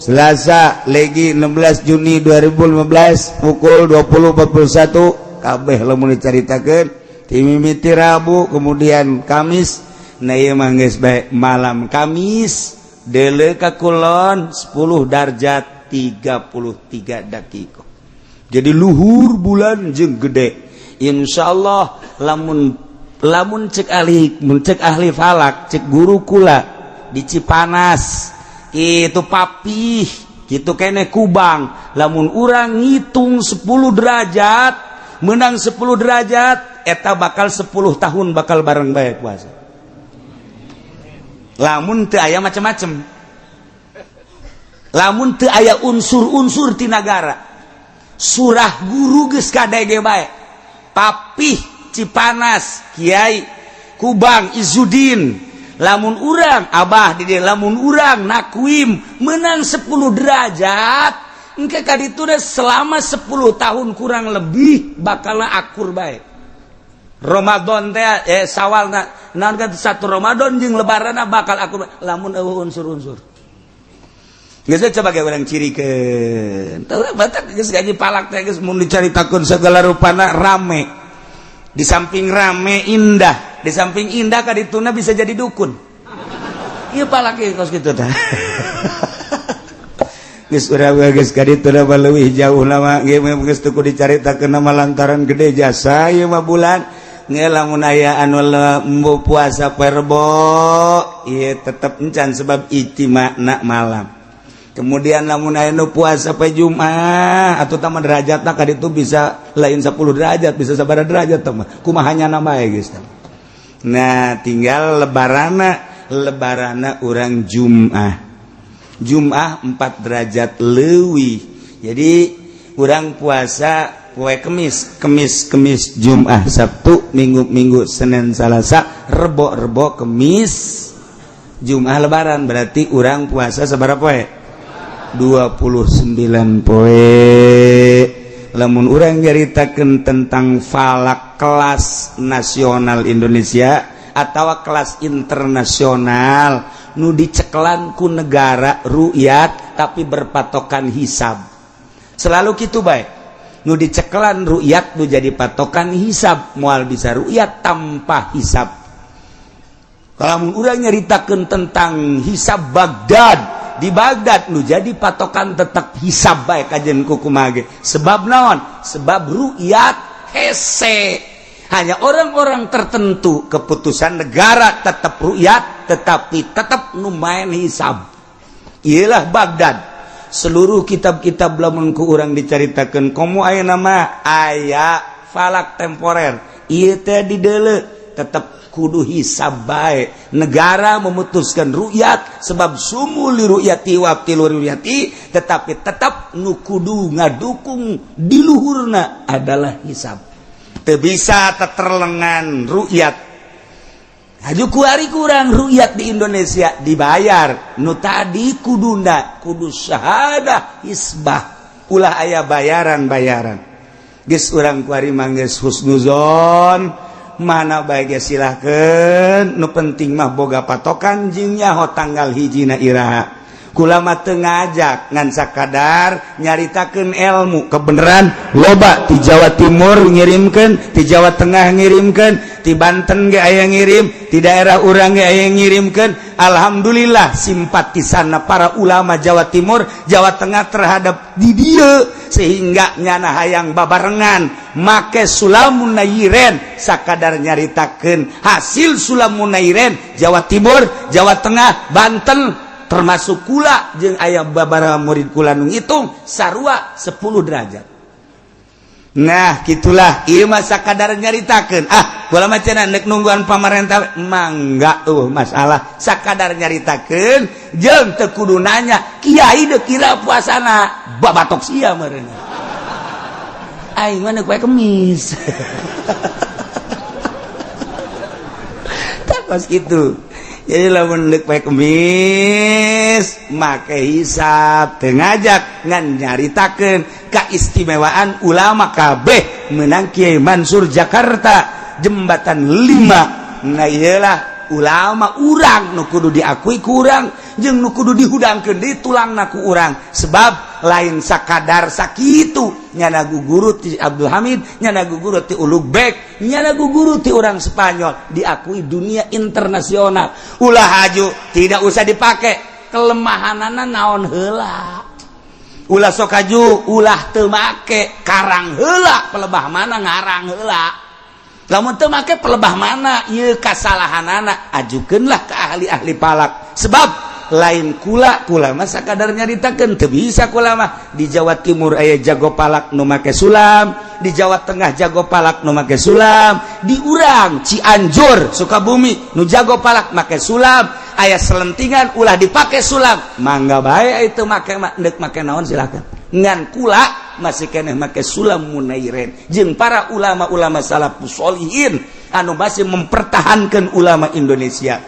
Selasa legi 16 Juni 2015 pukul 20.41 kabeh lamun dicaritakeun timimiti Rabu, kemudian Kamis. Nah, ieu mah geus bae malam Kamis deuleu ka kulon 10 darjat 33 dakika. Jadi luhur bulan jeung gede. Insyaallah lamun lamun cek ahli, mun cek ahli falak, cek guru kula di Cipanas itu, papih gitu kene Kubang, lamun urang ngitung 10 derajat menang 10 derajat, eta bakal 10 tahun bakal bareng bae puasa, lamun teu aya macem-macem, lamun teu aya unsur-unsur ti nagara. Surah guru geus kadege bae, papih Cipanas, Kiai Kubang Izudin, lamun urang Abah di lamun urang nakuim menang 10 derajat engke ka ditu selama 10 tahun kurang lebih bakal akur bae. Ramadan teh Sawal naon kan satu Ramadan jeung lebaran bakal aku lamun eueuh unsur-unsur. Geus coba ge urang cirikeun. Teu batak geus gaji palak teh geus mun dicaritakeun segala rupana rame. Di samping rame indah, di samping indah kadituna bisa jadi dukun. Ieu palak ieu kos kitu tah. Geus urang geus kadituna mah leuwih jauh lama ge geus teu kudu dicaritakeun nama lantaran gede jasa ieu mah bulan. Nge lamun aya anu lembu puasa perbo ieu tetep encan sebab ijtima'na malam. Kemudian lamun aya nu puasa poe Jumat atau taman derajatna ka ditu bisa lain 10 derajat, bisa sabaraha derajat teh mah. Kumaha nyana bae geus. Nah, tinggal lebarana, lebarana urang Jumat. Jumat 4 derajat leuwih. Jadi urang puasa poe Kemis, Kemis, Kemis, Jumat, Sabtu, Minggu, Minggu, Senin, Salasa, Rebo, Rebo, Kemis, Jumat lebaran. Berarti urang puasa sabaraha poe? 29 poe. Lamun urang nyaritakeun tentang falak kelas nasional Indonesia atau kelas internasional nu dicekelan ku negara rukyat tapi berpatokan hisab. Selalu kitu bae. Nu dicekelan rukyat nu jadi patokan hisab, moal bisa rukyat tanpa hisab. Kalau urang nyaritakeun tentang hisab Baghdad, di Baghdad nu jadi patokan tetap hisab bae kajen kukumaha ge. Sebab naon? Sebab rukyat hese. Hanya orang-orang tertentu, keputusan negara tetap rukyat tetapi tetap nu main hisab. Iyalah Baghdad. Seluruh kitab-kitab lamun ku urang dicaritakeun komo aya nama aya falak temporer. Ieu teh dideuleu tetep kudu hisab bae. Negara memutuskan rukyat sebab sumu li ru'yati wa tilu ru'yati, tetapi tetap nu kudu ngadukung di luhurna adalah hisab. Teu bisa teterlengan rukyat. Haju kuari kurang rukyat di Indonesia dibayar. Nu tadi kudunda kudu syahadah hisbah. Ulah aya bayaran-bayaran. Geus urang kuari mah geus husnuzon. Mana bae ge silahkeun, nu penting mah boga patokan jeung nyaho tanggal hijina iraha. Kula mah teu ngajak ngan sakadar nyaritakeun ilmu kebenaran loba ti Jawa Timur ngirimkeun, ti Jawa Tengah ngirimkeun, ti Banten ge aya ngirim, ti daerah urang ge aya ngirimkeun. Alhamdulillah simpatisanna para ulama Jawa Timur, Jawa Tengah terhadap di dieu sehingga nyana hayang babarengan make sulamun nayiren sakadar nyaritakeun hasil sulamun nayiren Jawa Timur, Jawa Tengah, Banten termasuk kula jeung aya babaraha murid kula nu ngitung sarua 10 derajat. Nah, gitulah ieu mah sakadar nyaritakeun. Ah, kula mah cenah nek nungguan pamarentah mangga tuh masalah sakadar nyaritakeun jeung teu kudu nanya kiai deuk kira puasana babatok sia meureun. Aing mah neuk poe Kemis. Tah pas kitu. Jadi lamun deuk poe Kemis make hisab teu ngajak ngan nyaritakeun keistimewaan ulama kabeh menang Kiai Mansur Jakarta jembatan 5. Nah iyalah ulama urang nu kudu diakui kurang jeung nu kudu dihudangkeun di tulangna ku urang sebab lain sakadar sakitu nyana guru ti Abdul Hamid, nyana guru ti Ulugbek, nyana guru ti urang Spanyol diakui dunia internasional. Ulah haju tidak usah dipakai kelemahanana naon heula. Ulah sok haju ulah teu make karang heula pelebah mana ngarang heula. Lamun teu make pelebah mana ieu kasalahanana ajukeunlah ke ahli-ahli palak sebab lain kula kula mah sakadar nyaritakeun teu bisa kula mah. Di Jawa Timur aya jago palak nu make sulam, di Jawa Tengah jago palak nu make sulam, di urang Cianjur Sukabumi nu jago palak make sulam, aya selentingan ulah dipake sulam mangga bae itu make deuk make naon silakan. Ngan kula masih keneh make sulam munairen jeung para ulama-ulama salafus sholihin anu masih mempertahankan ulama Indonesia.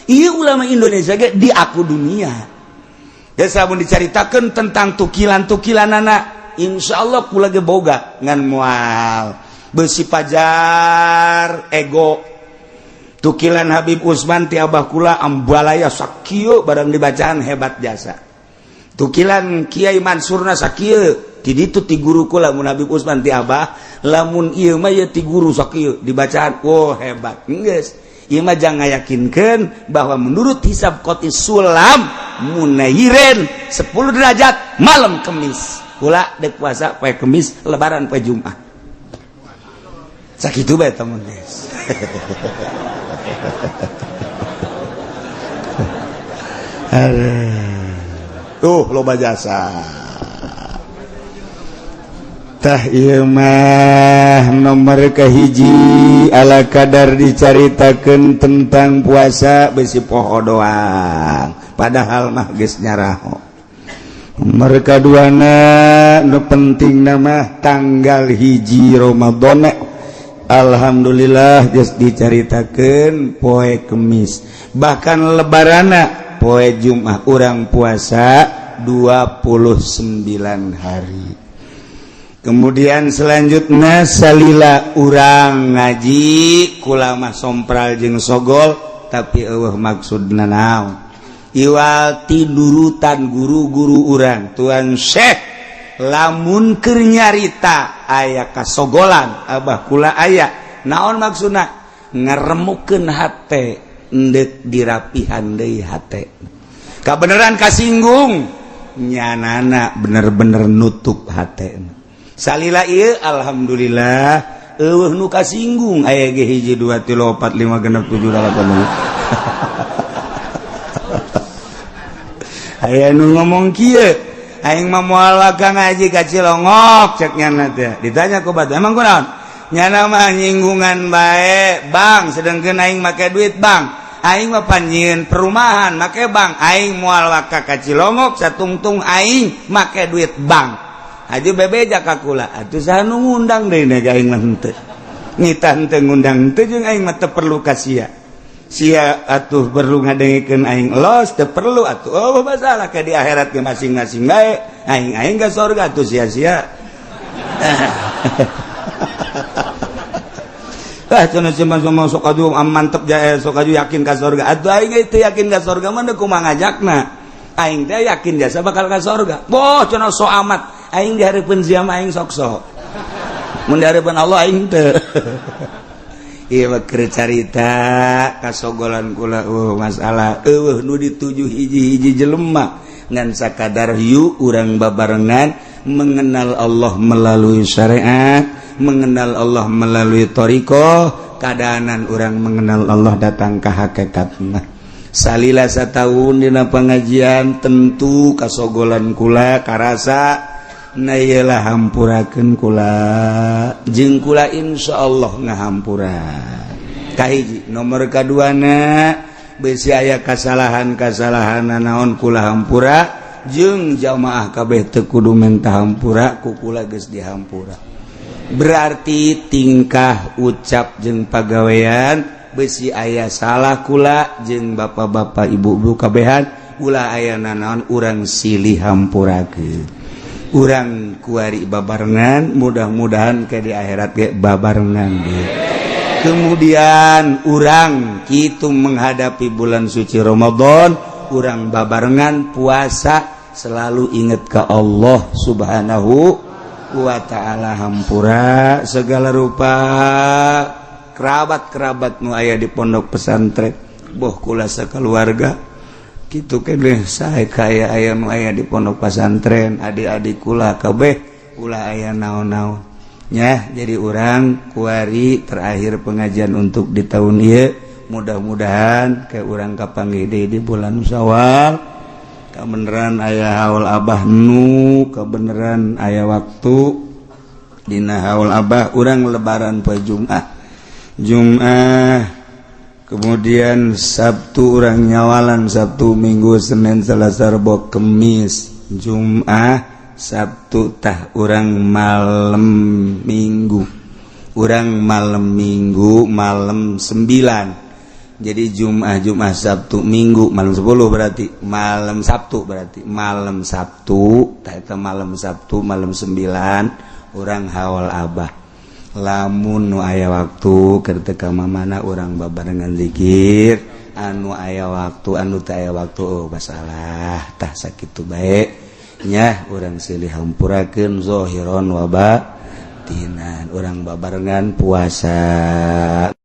Iya ulama Indonesia ge diaku dunia. Ya samun dicaritakeun tentang tukilan-tukilan anak, insya Allah kula ge boga ngan moal. Besi pajar ego tukilan Habib Usman ti abah kula ambalaya sakieu barang dibacaan hebat jasa. Tukilan Kiai Mansurna sakieu ti ditu ti guru kula, mun Habib Usman ti abah, lamun ieu mah ye ti guru sakieu dibacaan, oh hebat. Geus ieu mah jangan ngayakinkeun bahwa menurut hisab qoti sulam munayiren 10 derajat malam Kemis. Kula dek puasa poe Kemis, lebaran poe Jumat. Sakitu bae temen geus. Tuh loba jasa. Tah ieu mah nomor kahiji ala kadar dicaritakeun tentang puasa besi poho doang, padahal mah geus nyaraho. Nomor kaduana nu penting nama tanggal 1 Ramadan, alhamdulillah geus dicaritakeun poe Kemis, bahkan lebarana poe Jumat, urang puasa 29 hari. Kemudian selanjutnya salila urang ngaji kulama sompral jeung sogol, tapi eueuh maksudna naon iwal tidurutan guru-guru urang Tuan Syekh lamun keur nyarita aya kasogolan abah kula aya naon maksudna ngaremukeun hate endek dirapihan deui hate kabeneran kasinggung nyanana bener-bener nutup hate. Salila ieu alhamdulillah eueuh nu kasinggung aya ge 1 2 3 4 5 6 7 8. Aya nu ngomong kieu, aing mah moal waka ngaji ka Cilongok cek nyana teh. Ditanya ku batur, emang kunaon? Nyana mah nyinggungan bae, Bang, sedengkeun aing make duit, Bang. Aing mah panjieun perumahan make bank, aing moal waka ka Cilongok satungtung aing make duit bank. Haji bebeja ka kula atuh saha nu ngundang deui na aing mah henteu. Nitah henteu ngundang henteu jeung aing mah teu perlu ka sia. Sia atuh perlu ngadengekeun aing los teu perlu atuh. Oh masalah ke di akhirat ge masing-masing bae. Aing aing ka surga atuh sia-sia. Ah cenah cuma sok aju mantep jae sok aju yakin ka surga. Atuh aing teu yakin ka surga mah kumaha ngajakna. Aing teh yakin jasa bakal ka surga. Boh cenah sok amat. Aing dihareupeun sia mah aing sok-sok. Mun dihareupeun Allah aing teu. Ieu mah keur carita kasogolan kula eueuh masalah eueuh nu dituju hiji-hiji jelema ngan sakadar hiu urang babarengan mengenal Allah melalui syariat, mengenal Allah melalui thariqah, kadaanan urang mengenal Allah datang ka hakikatna. Salila satahun dina pengajian tentu kasogolan kula karasa na iyalah hampurakeun kula jeung kula insyaallah ngahampura. Kahiji nomor kaduana besi aya kasalahan-kasalahan naon kula hampura jeung jamaah kabeh teu kudu menta hampura ku kula geus dihampura. Berarti tingkah ucap jeung pagawean besi aya salah kula jeung bapak-bapak ibu-ibu kabehan ulah aya nanaon urang silih hampurakeun. Urang kuari babarengan mudah-mudahan ke di akhirat ge babarengan ge. Kemudian urang kitu menghadapi bulan suci Ramadan, urang babarengan puasa selalu ingat ke Allah Subhanahu wa ta'ala, hampura segala rupa kerabat-kerabat nu aya di pondok pesantren boh kula sakeluarga kitu keneh sae kaya aya nu aya di pondok pesantren adik-adik kula kabeh ulah aya naon-naon nya. Jadi urang kuari terakhir pengajian untuk di tahun ieu mudah-mudahan ke urang kapanggih deui di bulan Syawal, kabeneran aya haul abah nu kabeneran aya waktu dina haul abah urang lebaran poe Jumat Jumat kemudian Sabtu urang nyawalan Sabtu Minggu Senin Selasa Rebo Kemis Jumat Sabtu tah urang malam Minggu, urang malam Minggu malam 9. Jadi Jumat Jumat Sabtu Minggu malam 10 berarti malam Sabtu, berarti malam Sabtu tah eta malam Sabtu malam 9 urang haul abah. Lamun nu aya waktu keur teu ka mana urang babarengan zikir, anu aya waktu, anu teu aya waktu, oh masalah. Tah, sakitu bae nya, urang silih hampurakeun zohiron wa batinan, urang babarengan puasa.